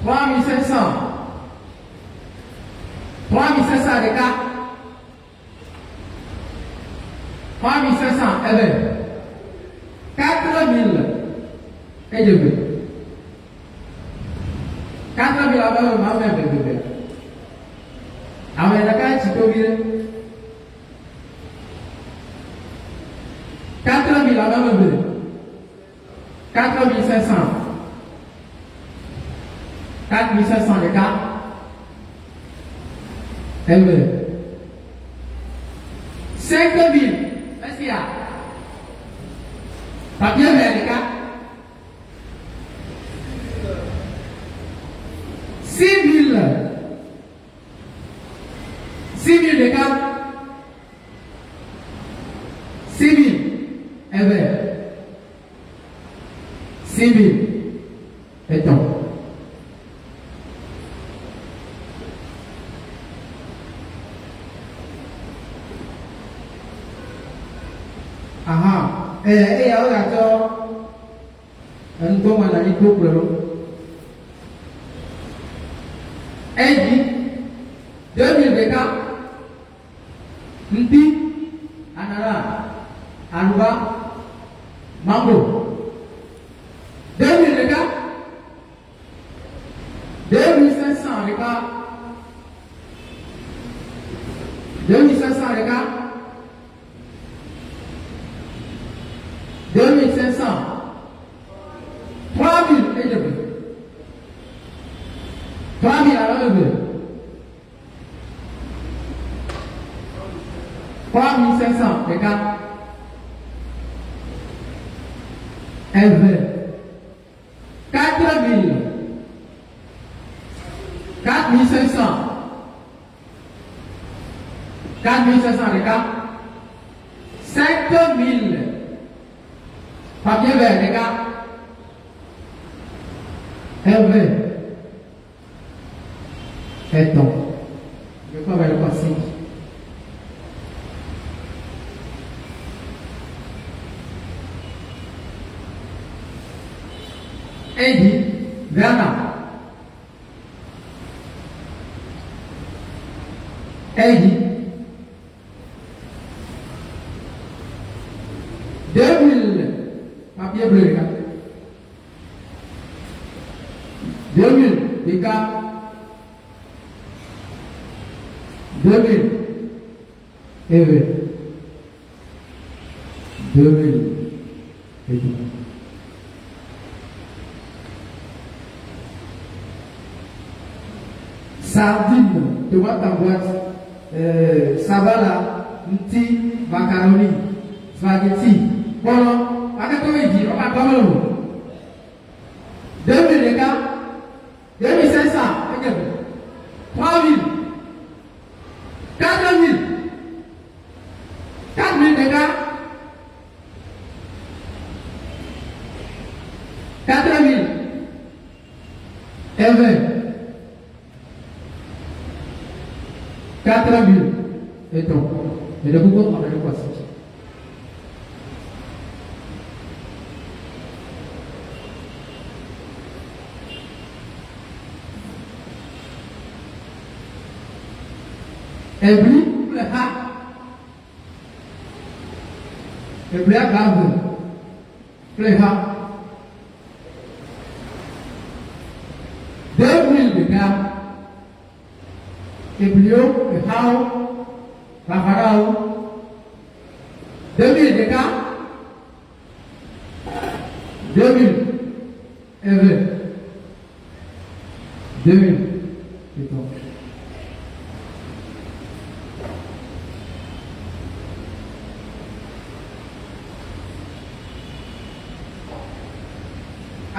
3500. 3500 ɖeka. 3500 eve. 4000 edze eve. 4000 ame eve ame eve eve. Ame ɖeka tsi tovi ɖe. 4000 ame eve. 4500. 4500 ɖeka. Eve. 5000 esia. Papier vert ɖeka. 6000. 6000 ɖeka. 6000 eve. 6000 etɔ̃. Aha, eye eya wogatsɔ enugbɔme na anyi do kplɔe ɖo. Edzi 2000 ɖeka. Ŋdi, anana, aɖuba, mango. 2000 ɖeka. 2500 ɖeka. 2500 ɖeka. 2500. 3000 edze ƒe. 3000 alo eve. 3500 ɖeka. Eve. 4000. 4500. 4500 ɖeka. 5000. Papier vert ɖeka. Eve. Etɔ̃. Mekpɔ be ekɔ cinq. Eyi Ghana. Eyi 2000 papier bleu ɖeka. 2000 ɖeka. 2000 eve. 2000 etɔ̃. Sardine, tomate en boîte, sabala, ŋuti, macaroni, spaghetti, kpɔnɔ, akatɔ yi dzi, ɔba tɔ mele o. 2000 ɖeka, 2500 enye eve, 3000, 4000, 4000 ɖeka, 4000 eve, 4000 etɔ̃. Eɖe kuku ame ɖe kɔ asi dzi. Ebli kple xa. Ebli agba ve kple xa. 2000 ɖeka. Ebliwo, exawo, bafaɖawo. 2000 ɖeka. 2000 eve. 2000 etɔ̃.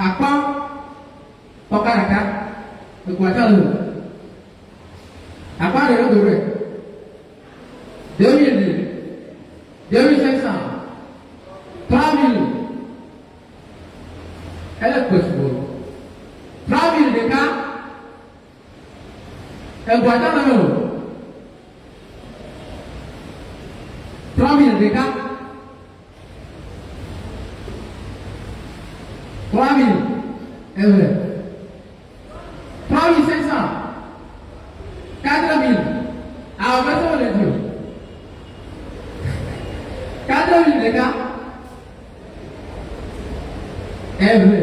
Akpa tɔka ɖeka ekua tsa le o. Akpa ɖe ɖe do ɖe. 2000, 2500, 3000. Ele kpe sugbɔ. 3000 ɖeka. Eŋua tsã le eme o. 3000 ɖeka. 3000 eve. 3500. 4000. Awɔ mese wole dzi o. 4000 ɖeka. Eve.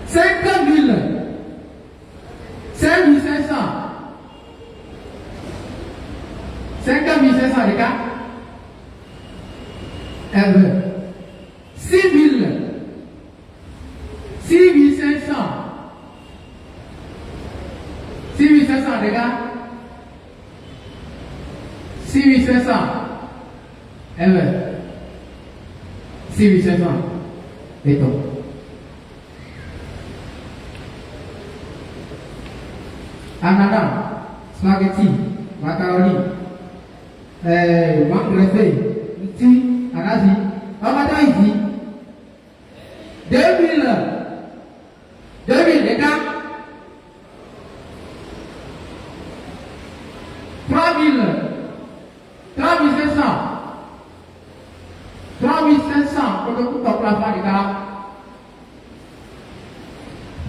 5000. 5500. 5500 ɖeka. Eve. 6000. 6500. 6500 ɖeka. 6500. Eve. 6500. Etɔ̃. Anana, spaghetti, macaroni, mangrese, ŋuti, anasi, wo katã yi dzi. 2000, 2000 ɖeka, 3000, 3500, 3500, kotoku tɔ kple afã ɖeka.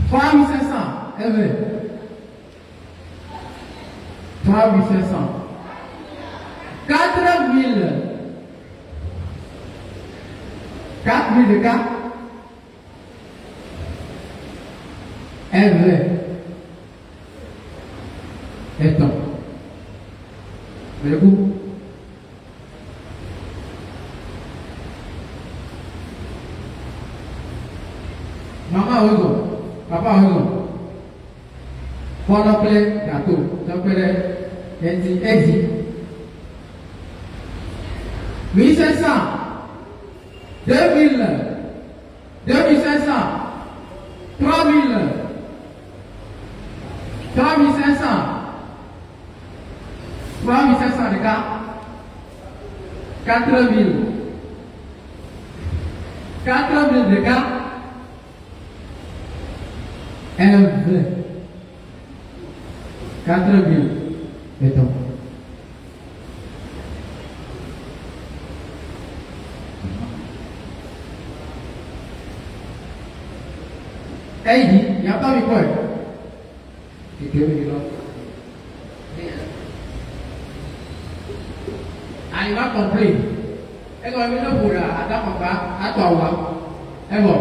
3500, eve. 3500. 4000. 4000 ɖeka. Eve. Etɔ̃. Meku. Mama wozɔ, papa wozɔ. Kpɔnɔ kple gato tsɔ kpe ɖe eŋuti edzi. 1500, 2000, 2500, 3000, 3500, 3500 ɖeka, 4000, 4000 ɖeka, eve, 4000 etɔ̃. Eyi, miatɔ mi kpɔe. Keke mi lɔ. Anyigba complain. Egɔme be ne ƒo ɖa adakɔkpa atɔ awua. Evɔ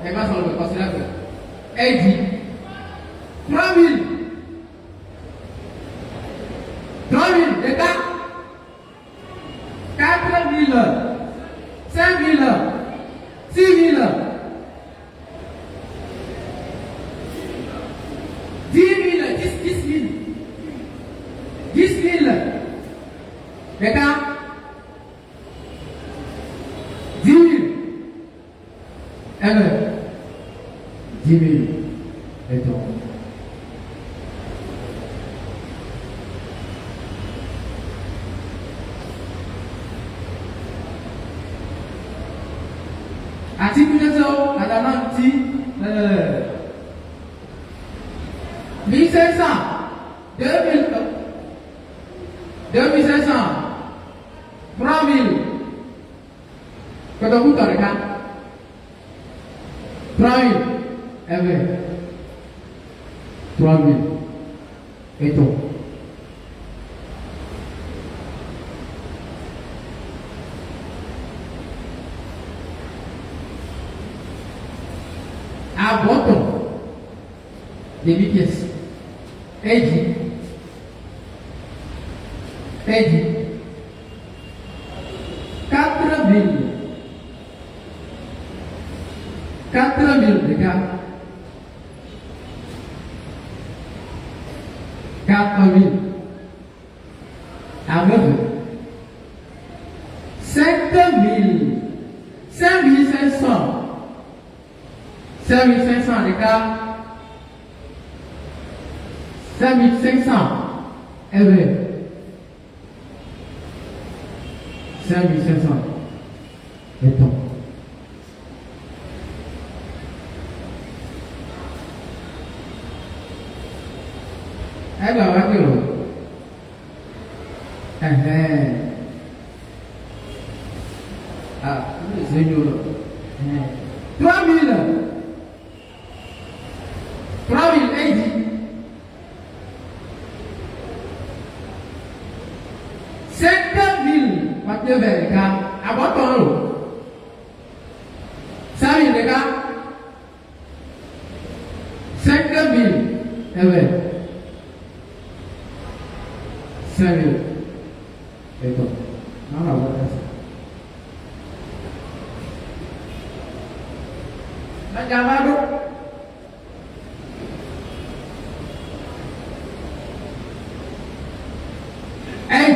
eva sɔ le kɔsi la gbe. Edzi. 3000. 3000 ɖeka. 4000. 5000. 6000. 10 000, 10, 10 000. 10 000. Ɖeka. 10 000. Eve. 10 000. Etɔ̃. Atikutsetsewo, adama ŋuti, 1500, 2000, 2500, 3000, kotoku tɔ ɖeka, 3000, eve, 3000, etɔ̃. Abɔtɔ, demi pièce, edzi, edzi, 4000, 4000 ɖeka, 4000, ame eve, 5000, 5500, 5500 ɖeka, 5500 eve. 5500. Etɔ̃. Egba va ke o. Ɛhɛn. Ah, ne se nyo lɔ. Ɛhɛn. 3000. 3000 eyi dzi. 5000 kpakple ve ɖeka. Abɔtɔ o. 5000 ɖeka. 5000 eve. 5000 etɔ̃. Mama wɔ ɖe. Medzava ɖo. Eyi.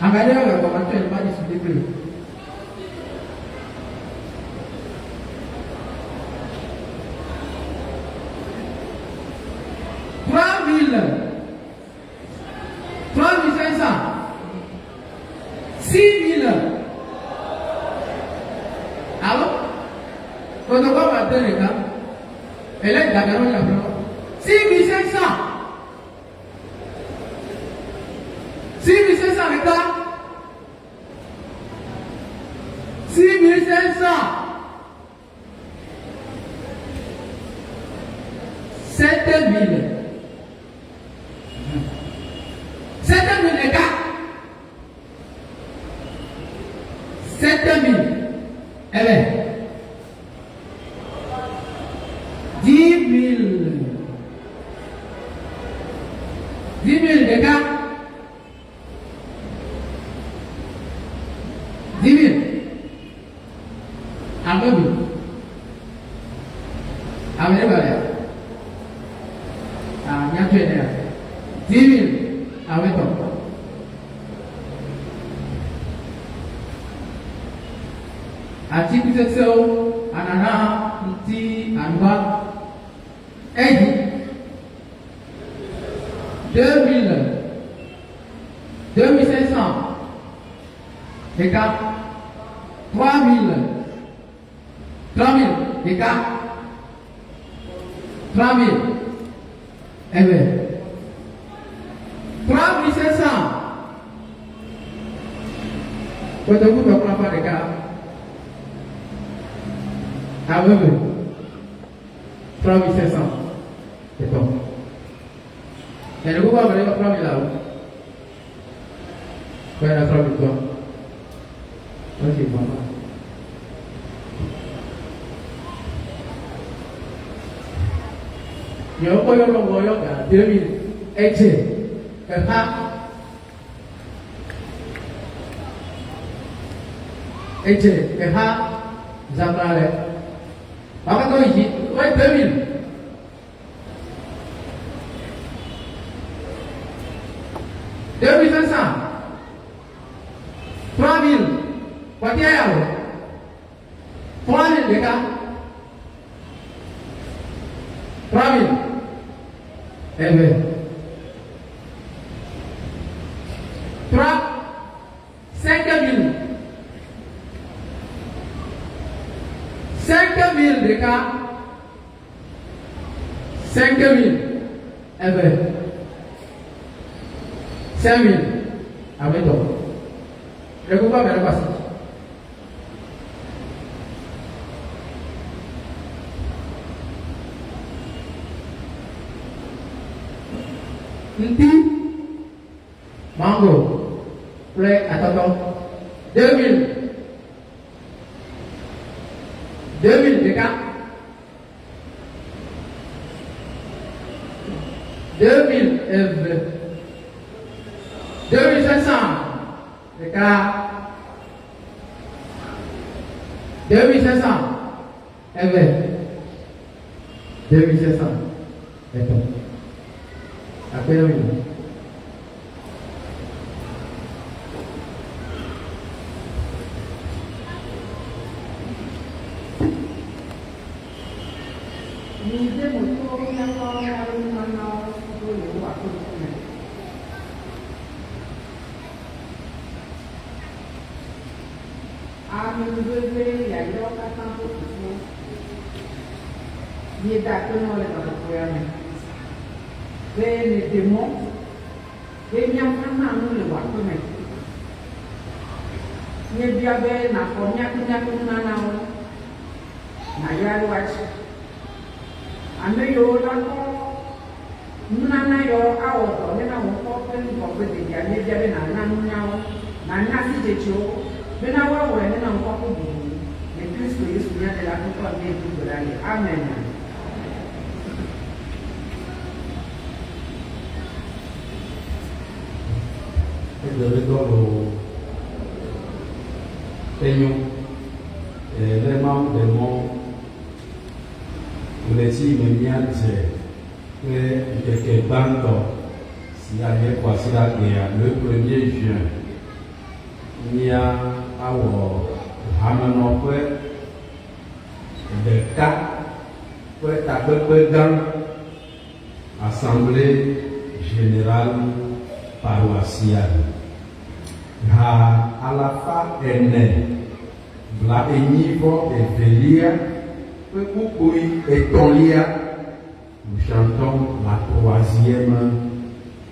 Ame aɖewo le gɔme tso ma dzi si kple. 3000. 3500. 6000. Alo? Kotokɔ ma de ɖeka. Ele dada ɖo le aƒe. 6500. 6500 ɖeka. 6500. 7000. 7000 ɖeka. 7000. Ele. 10 000. 10 000 ɖeka. 10 000. Ame bi. Ame ɖe gbalẽa. Ah, nyatɔe ne ya. 10 000. Ame tɔ. Atikutsetsewo, anana, ŋuti, aŋgba. Eyi. 2000. 2500. Ɖeka. 3000. 3000. Ɖeka. 3000. Eve. 3500. Kotoku tɔ kple afa ɖeka. Ame eve. 3500. Etɔ̃. Ɛnɛ gbogbo ame ɖe 3000 awo. Kpɛ na 3000 tɔ. Ok, mama. Yewo kpɔ yɔ lɔngɔ yɔ ga 2000. Edze. Exa. Edze. Exa. Zabla le. Wakatɔ yi. Wɔ 2000. 2500. 3000. Kɔtɛ ya o. 3000 ɖeka. 3000. Eve. Trois. 5000. 5000 ɖeka. 5000. Eve. 5000. Ame tɔ. Ɖe kuku ame ɖe kɔ asi. Ŋuti. Mango. Kple atɔtɔ. 2000. 2000 ɖeka. 2000 eve. 2500 ɖeka. 2500 eve. 2500 etɔ̃. Akpe na mi. Mi de mo to míaƒe míaƒe nunanawo ɖo Yehowa ƒe ŋkume. Amenuveve yayrawo katã ƒe Fofo, míeda akpe na wò le gaƒoƒo ya me be nèɖe mɔ be míava na nu le wò aƒe me. Míebia be nàxɔ mía kple míaƒe nunanawo, nàyra ɖe woa dzi. Ame yiwo la kɔ nunana yawo awɔ dɔ hena wò ŋkɔ ƒe ŋgɔgbededea, míebia be nàna nunya wo, nàna sidzedze wo bena woawɔe hena ŋkɔ ƒe bubu. Le Kristo Yesu mía Ɖela ƒe ŋkɔ me míedo gbe ɖa le. Amen. Egbe be dɔ loo. Enyo. Ee, ne Mawu ɖe mɔ ɣleti yi me míadze ƒe ŋkeke gbãtɔ si anye kwasiɖagbea, le premier juin, mía awɔ hamenɔƒe ɖeka ƒe takpekpe gã, Assemblée Générale Paroissiale. Ha alafa ene bla enyi vɔ evelia ƒe kpukpui etɔ̃lia, Nous chantons la troisième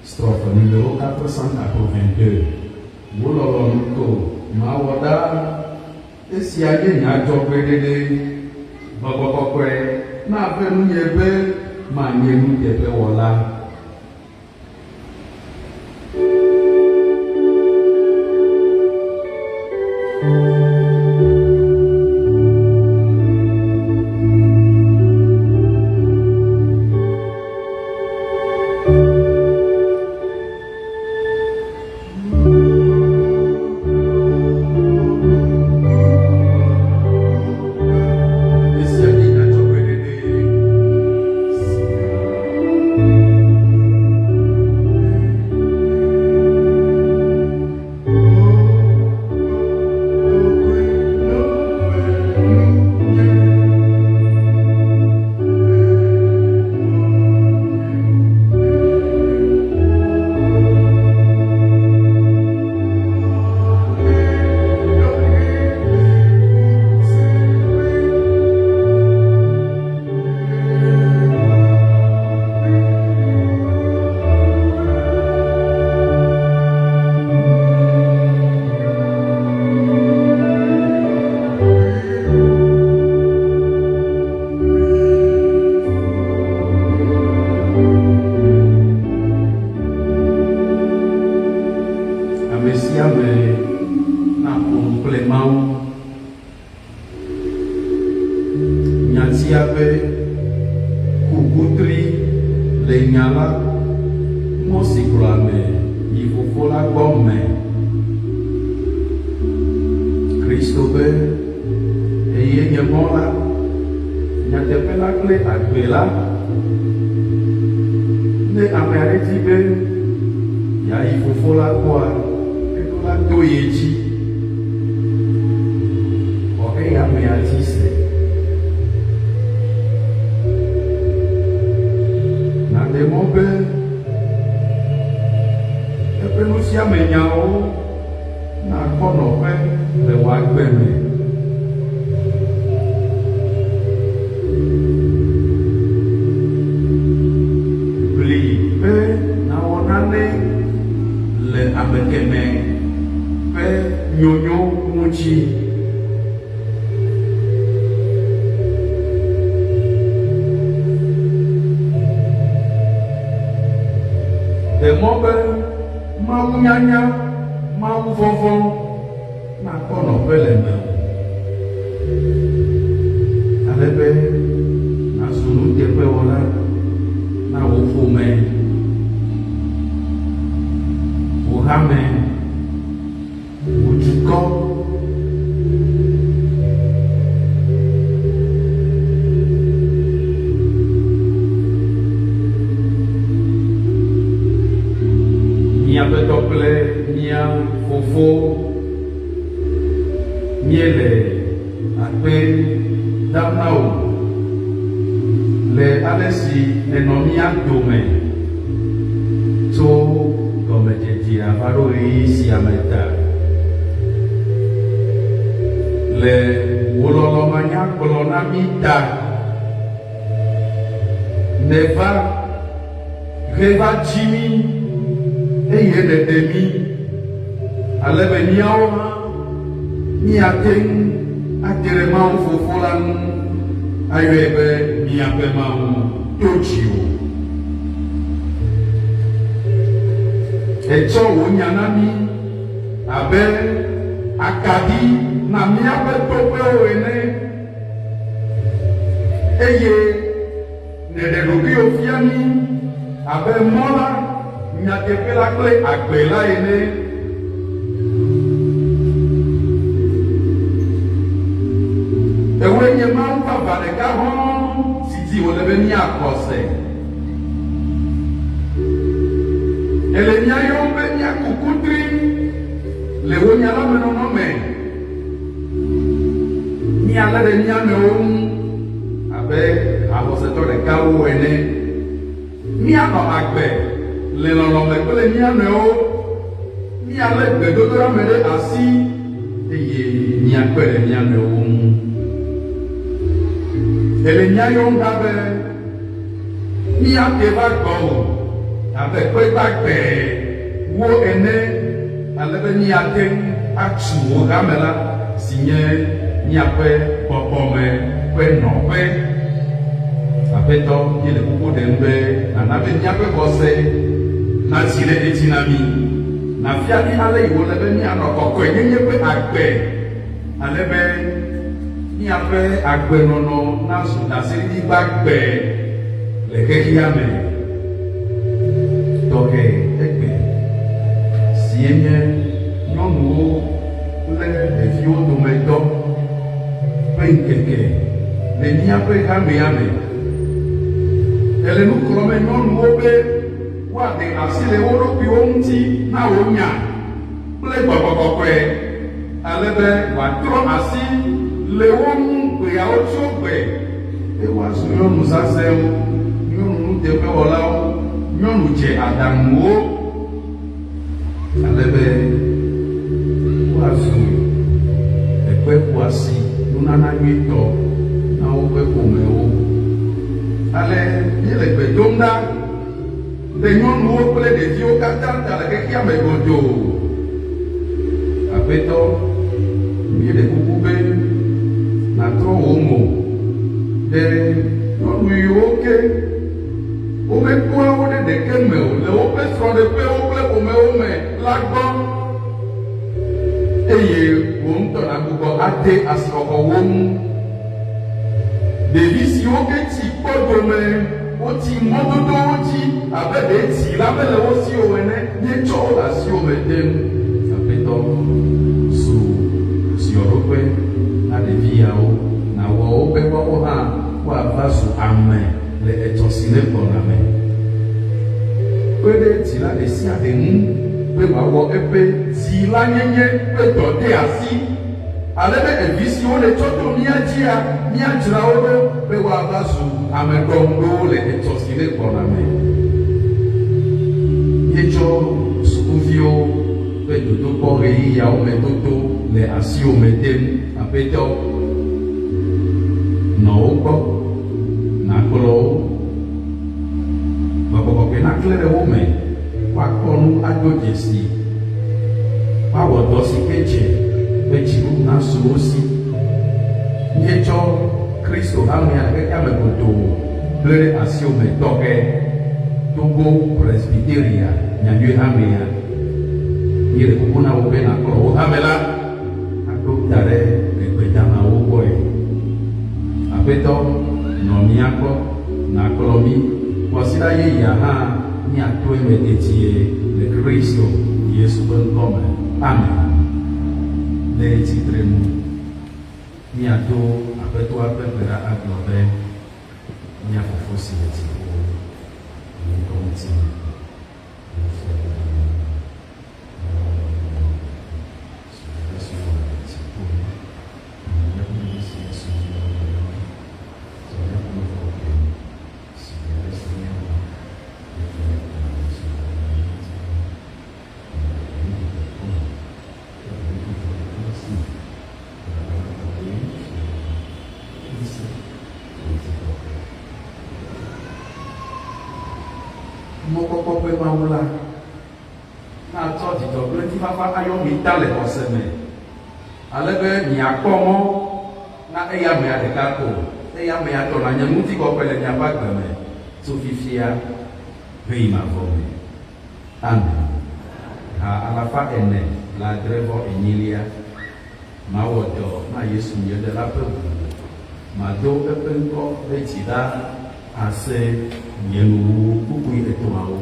strophe numéro 482. Wò lɔlɔ̃nu ko mawɔ ɖaa. Esia nye nye adzɔgbeɖeɖe. Gbɔgbɔ Kɔkɔe nave nunye be manye nuteƒewɔla. Esia nye nye adzɔgbeɖeɖe. Ame sia ame naƒo nu kple Mawu. Nyatia be ku kutri le nya la mɔ si kplɔ ame yi Fofo la gbɔ me. Kristo be, Eye nye mɔ la, nyateƒe la kple agbe la. Ne ame aɖe di be yeayi Fofo la gbɔa, eɖo la to ye dzi. Xɔ eya amea dzi se. Nàɖe mɔ be eƒe nufiamenyawo nakpɔ nɔƒe le wò agbe me. Ʋli be nàwɔ nane le ame kemɛ ƒe nyonyo ŋuti. Ɖe mɔ be mawunyanya, mawuvɔvɔ̃ nakpɔ nɔƒe le mewò, ale be nàzu nuteƒewɔla na wò ƒome, wò hame, wò dukɔ. Mía Aƒetɔ kple mía Fofo, míele akpe dam na wò le ale si nènɔ mía dome tso gɔmedzedzea va ɖo ɣeyiɣi sia me ta. Le wò lɔlɔ̃ manyagblɔ na mí ta, nèva heva dzi mí, eye nèɖe mí, ale be míawo hã míate ŋu ate ɖe Mawu Fofo la ŋu ayɔe be míaƒe Mawu to dziwò. Ètsɔ wò nya na mí abe akaɖi na míaƒe toƒewo ene, eye nèɖe ɖokuiwò fia mí abe mɔ la, nyateƒe la kple agbe la ene. Ewòe nye Mawu vavã ɖeka hɔ̃ɔ si dzi wòle be míaxɔ se. Èle mía yɔm be míaku kutri le wò nya la me nɔnɔ me, míalé ɖe mía nɔewo ŋu abe haxɔsetɔ ɖekawo ene, míanɔ agbe le lɔlɔ̃ me kple mía nɔewo, míalé gbedodoɖa me ɖe asi eye míakpe ɖe mía nɔewo ŋu. Èle mía yɔm ɖa be. Míate va gbɔwò abe kpe gbagbe wo ene, ale be míate ŋu atu wò hame la, si nye míaƒe gbɔgbɔme ƒe nɔƒe. Aƒetɔ, míele kuku ɖem be nàna be míaƒe xɔse nadzi ɖe edzi na mí, nàfia mí ale yi wòle be míanɔ kɔkɔenyenye ƒe agbe, ale be míaƒe agbenɔnɔ nazu ɖaseɖiɖi gbagbe le xexea me tɔxɛ egbe, sie nye nyɔnuwo kple ɖeviwo dome dɔ ƒe ŋkeke le míaƒe hamea me. Ele nu xlɔ̃me nyɔnuwo be woaɖe asi le wo ɖokuiwo ŋuti na wò nya kple gbɔgbɔ kɔkɔe ale be wòatrɔ asi le wo ŋu gbeawo tso gbe be woazu nyɔnu zazɛ̃wo, nyɔnu nuteƒewɔlawo, nyɔnu dzeaɖaŋuwo, ale be woazu ekpe xɔasi nunana nyuitɔ na woƒe ƒomewo. Ale míele gbe dom ɖa ɖe nyɔnuwo kple ɖeviwo katã ta le xexea me godoo. Aƒetɔ, míeɖe kuku be nàtrɔ wò mo ɖe nyɔnu yiwo ke womekpɔa wo ɖe ɖeke me o le woƒe srɔ̃ɖeƒewo kple ƒomewo me la gbɔ, eye wò ŋutɔ nàgbugbɔ ade asixɔxɔ wo ŋu. Ɖevi siwo ke tsi kpɔ dome wotsi mɔdodowo dzi abe ɖe tsi la mele wo si o ene, míetsɔ wo le asiwò me dem. Aƒetɔ, zu ziɔɖoƒe na ɖevi yawo, nàwɔ wo be woawo hã woava zu ame le etsɔ si negbɔna me. Kpe ɖe dzila ɖesiaɖe ŋu be wòawɔ eƒe dzilanyenye ƒe dɔdeasi. Ale be evi siwo nètsɔ to mía dzia, míadzra wo ɖo be woava zu ame ɖɔŋuɖowo le etsɔ si ne gbɔna me. Míetsɔ sukuviwo ƒe dodokpɔ ɣeyiɣiawo me toto le asiwò me dem, Aƒetɔ. Nɔ wo gbɔ, nàkplɔ wo. Gbɔgbɔ Kɔkɔe naklẽ ɖe wo me. Woakpɔ nu ado dzesi, woawɔ dɔ si ke dze be dziɖuɖu nasu wo si. Míetsɔ Kristo hamea le xexea me godoo ble ɖe asiwò me tɔxɛ, Togo Presbyteria Nyanyui Hamea. Míeɖe kuku na wò be nàkplɔ wò hame la aɖo ta ɖe egbedamawo gbɔe. Aƒetɔ, nɔ mía gbɔ, nàkplɔ mí kwasiɖa yeyea hã. Míato eme dedie le Kristo Yesu ƒe ŋkɔ me. Amen. Le tsitre nu, míado Aƒetɔa ƒe gbe ɖa agblɔ be, Mía Fofo si le dziƒo, wò ŋkɔ ŋuti nekɔ, wò fiaɖuƒe neva, na wò lɔlɔ̃nu si le ale si wowɔnɛ le dziƒo ene. Na míaƒe nuɖuɖu si asu mí la egbea la mí. Tsɔ míaƒe nu vɔ̃wo ke mí, Sigbe ale si míawo hã míetsɔnɛ kena ame siwo wɔ nu ɖe mía dzi ene. Mègaɖe mí de tetekpɔ me o, ke ɖe mí tso vɔ̃ɖitɔ la si me, elabena tɔwòe natsɔ dzidzɔ kple ŋutifafa ayɔ mi ta le xɔse me, ale be miakpɔ mɔ na eya amea ɖeka ko, eya amea tɔ nanye ŋutikɔkɔe le miaƒe agbe me tso fifia heyi mavɔ me. Amen. Ha 469. Mawɔ dɔ na Yesu nye Ɖela ƒe ʋu. Mado eƒe ŋkɔ ɖe dzi ɖa ase nye nuwuwu kpukpui etɔ̃awo.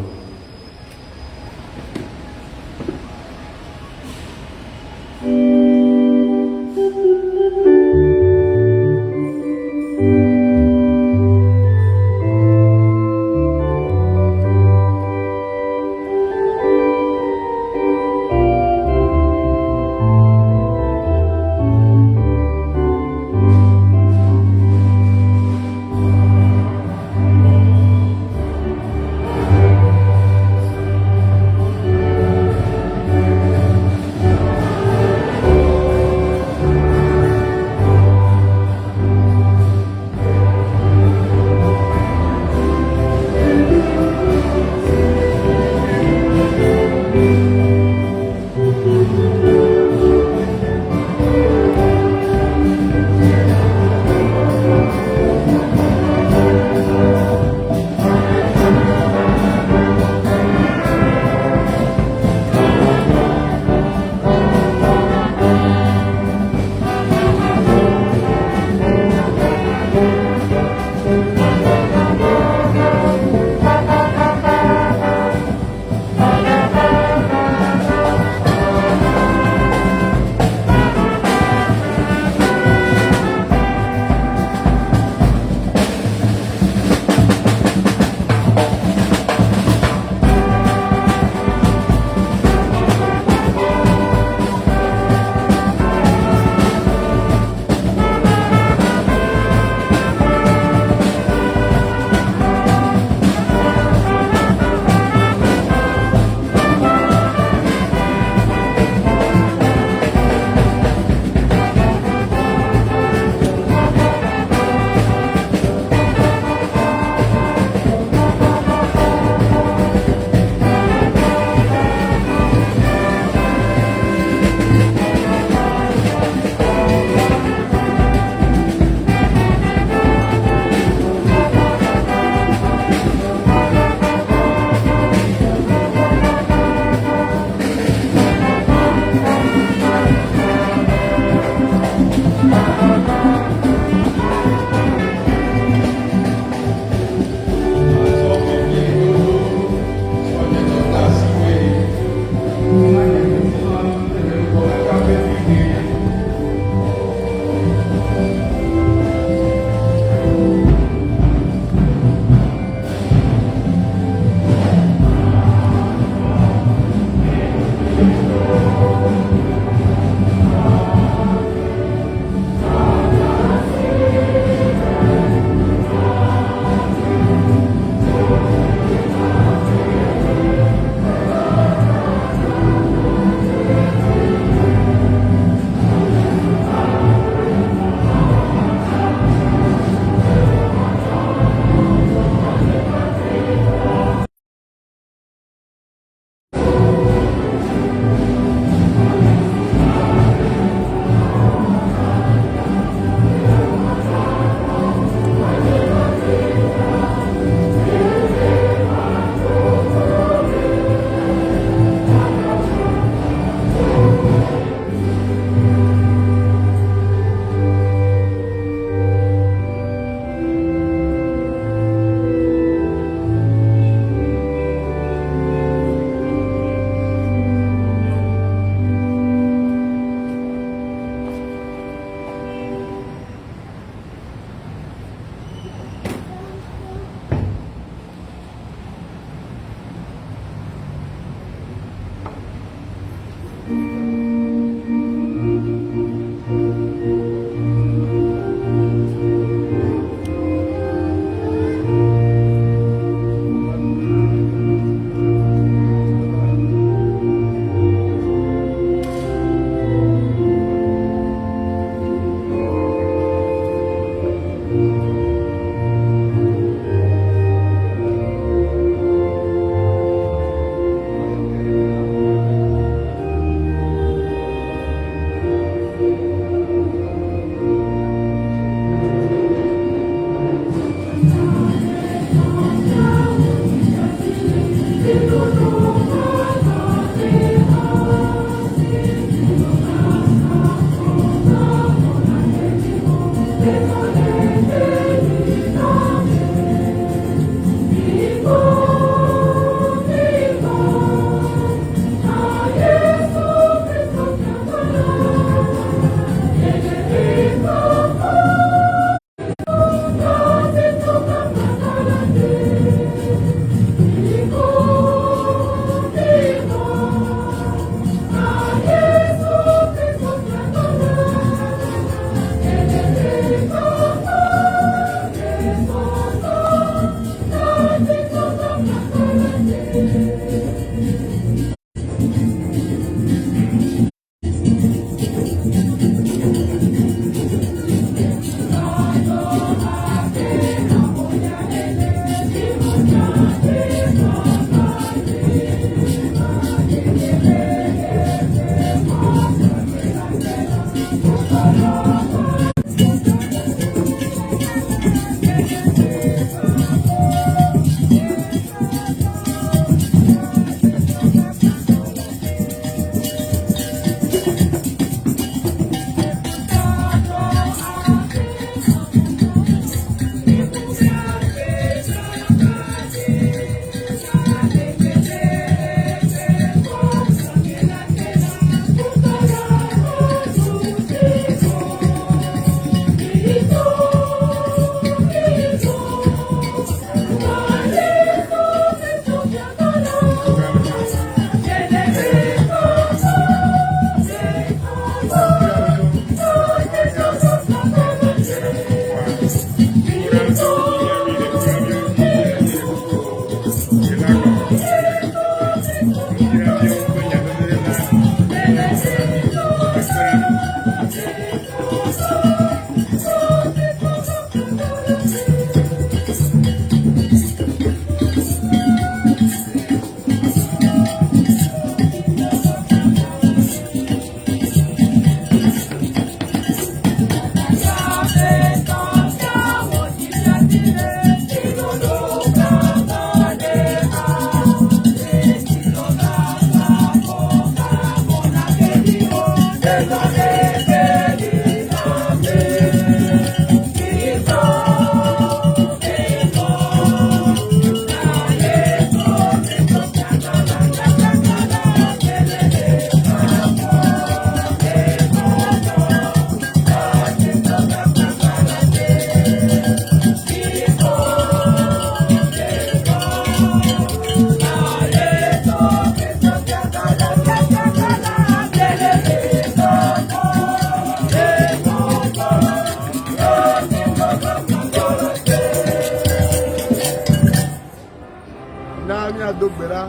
Na míado gbe ɖa.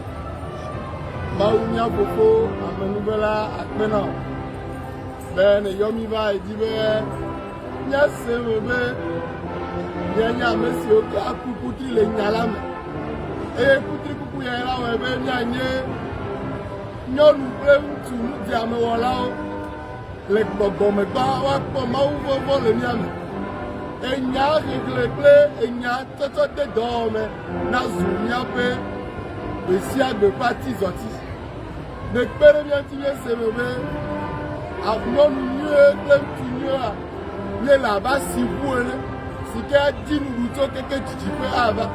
Mawu mía fofo amenuvela akpe na wò be nèyɔ mí va edzi be míase eme be míanye ame siwo ke aku kutri le nya la me eye kutrikuku ya la wɔe be míanye nyɔnu kple ŋutsu nudiamewɔlawo le gbɔgbɔme gbã woakpɔ Mawu vɔvɔ̃ le mía me. Enya xexlẽ kple enya tsɔtsɔ de dɔwɔwɔ me nazu míaƒe gbe sia gbe ƒe atizɔti. Nekpe ɖe mía ŋuti míese eme be nyɔnu nyuie kple ŋutsu nyuiea míele abe asiʋu ene si ke adi nuɖuɖu tso keke didiƒe ava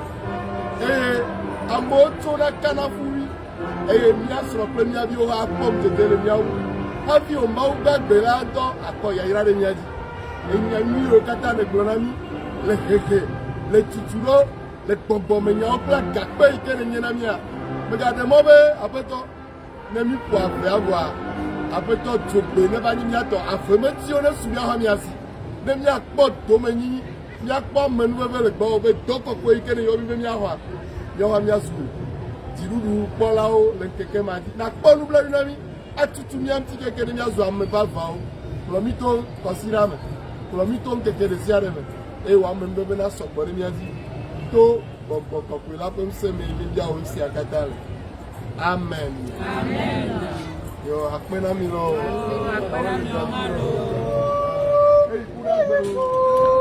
eye amewo tsona kana ƒu mí eye mía srɔ̃ kple mía viwo hã akpɔ ŋudzedze le mía ŋu hafi wò Mawu gbagbe la dɔ akɔ yayra ɖe mía dzi. Enya nyuiwo katã nègblɔ na mí le hehe, le tutuɖo, le gbɔgbɔmenyawo kple agakpe yi ke nènye na mía. Mègaɖe mɔ be Aƒetɔ, ne míƒo avea vɔa, Aƒetɔ dzogbe neva nyi mía tɔ, avemetiwo nesu míawo hã mía si, ne míakpɔ domenyinyi, míakpɔ amenuveve le gbɔwò be dɔ kɔkɔe yi ke nèyɔ mí be míaxɔa, míawo hã míazu dziɖuɖukpɔlawo le ŋkeke ma dzi. Nàkpɔ nublanui na mí, atutu mía ŋuti keke ne míazu ame vavãwo. Kplɔ mí to kɔsiɖa me, kplɔ mí to ŋkeke ɖe sia ɖe me, eye wò amenuveve nasɔ gbɔ ɖe mía dzi to gbɔgbɔ kɔkɔe la ƒe ŋusẽ mee míebia wò nu sia katã le. Amen. Amen. Yo, akpe na mi loo. Akpe na mi hã loo. Eyi ku ɖe agbe o.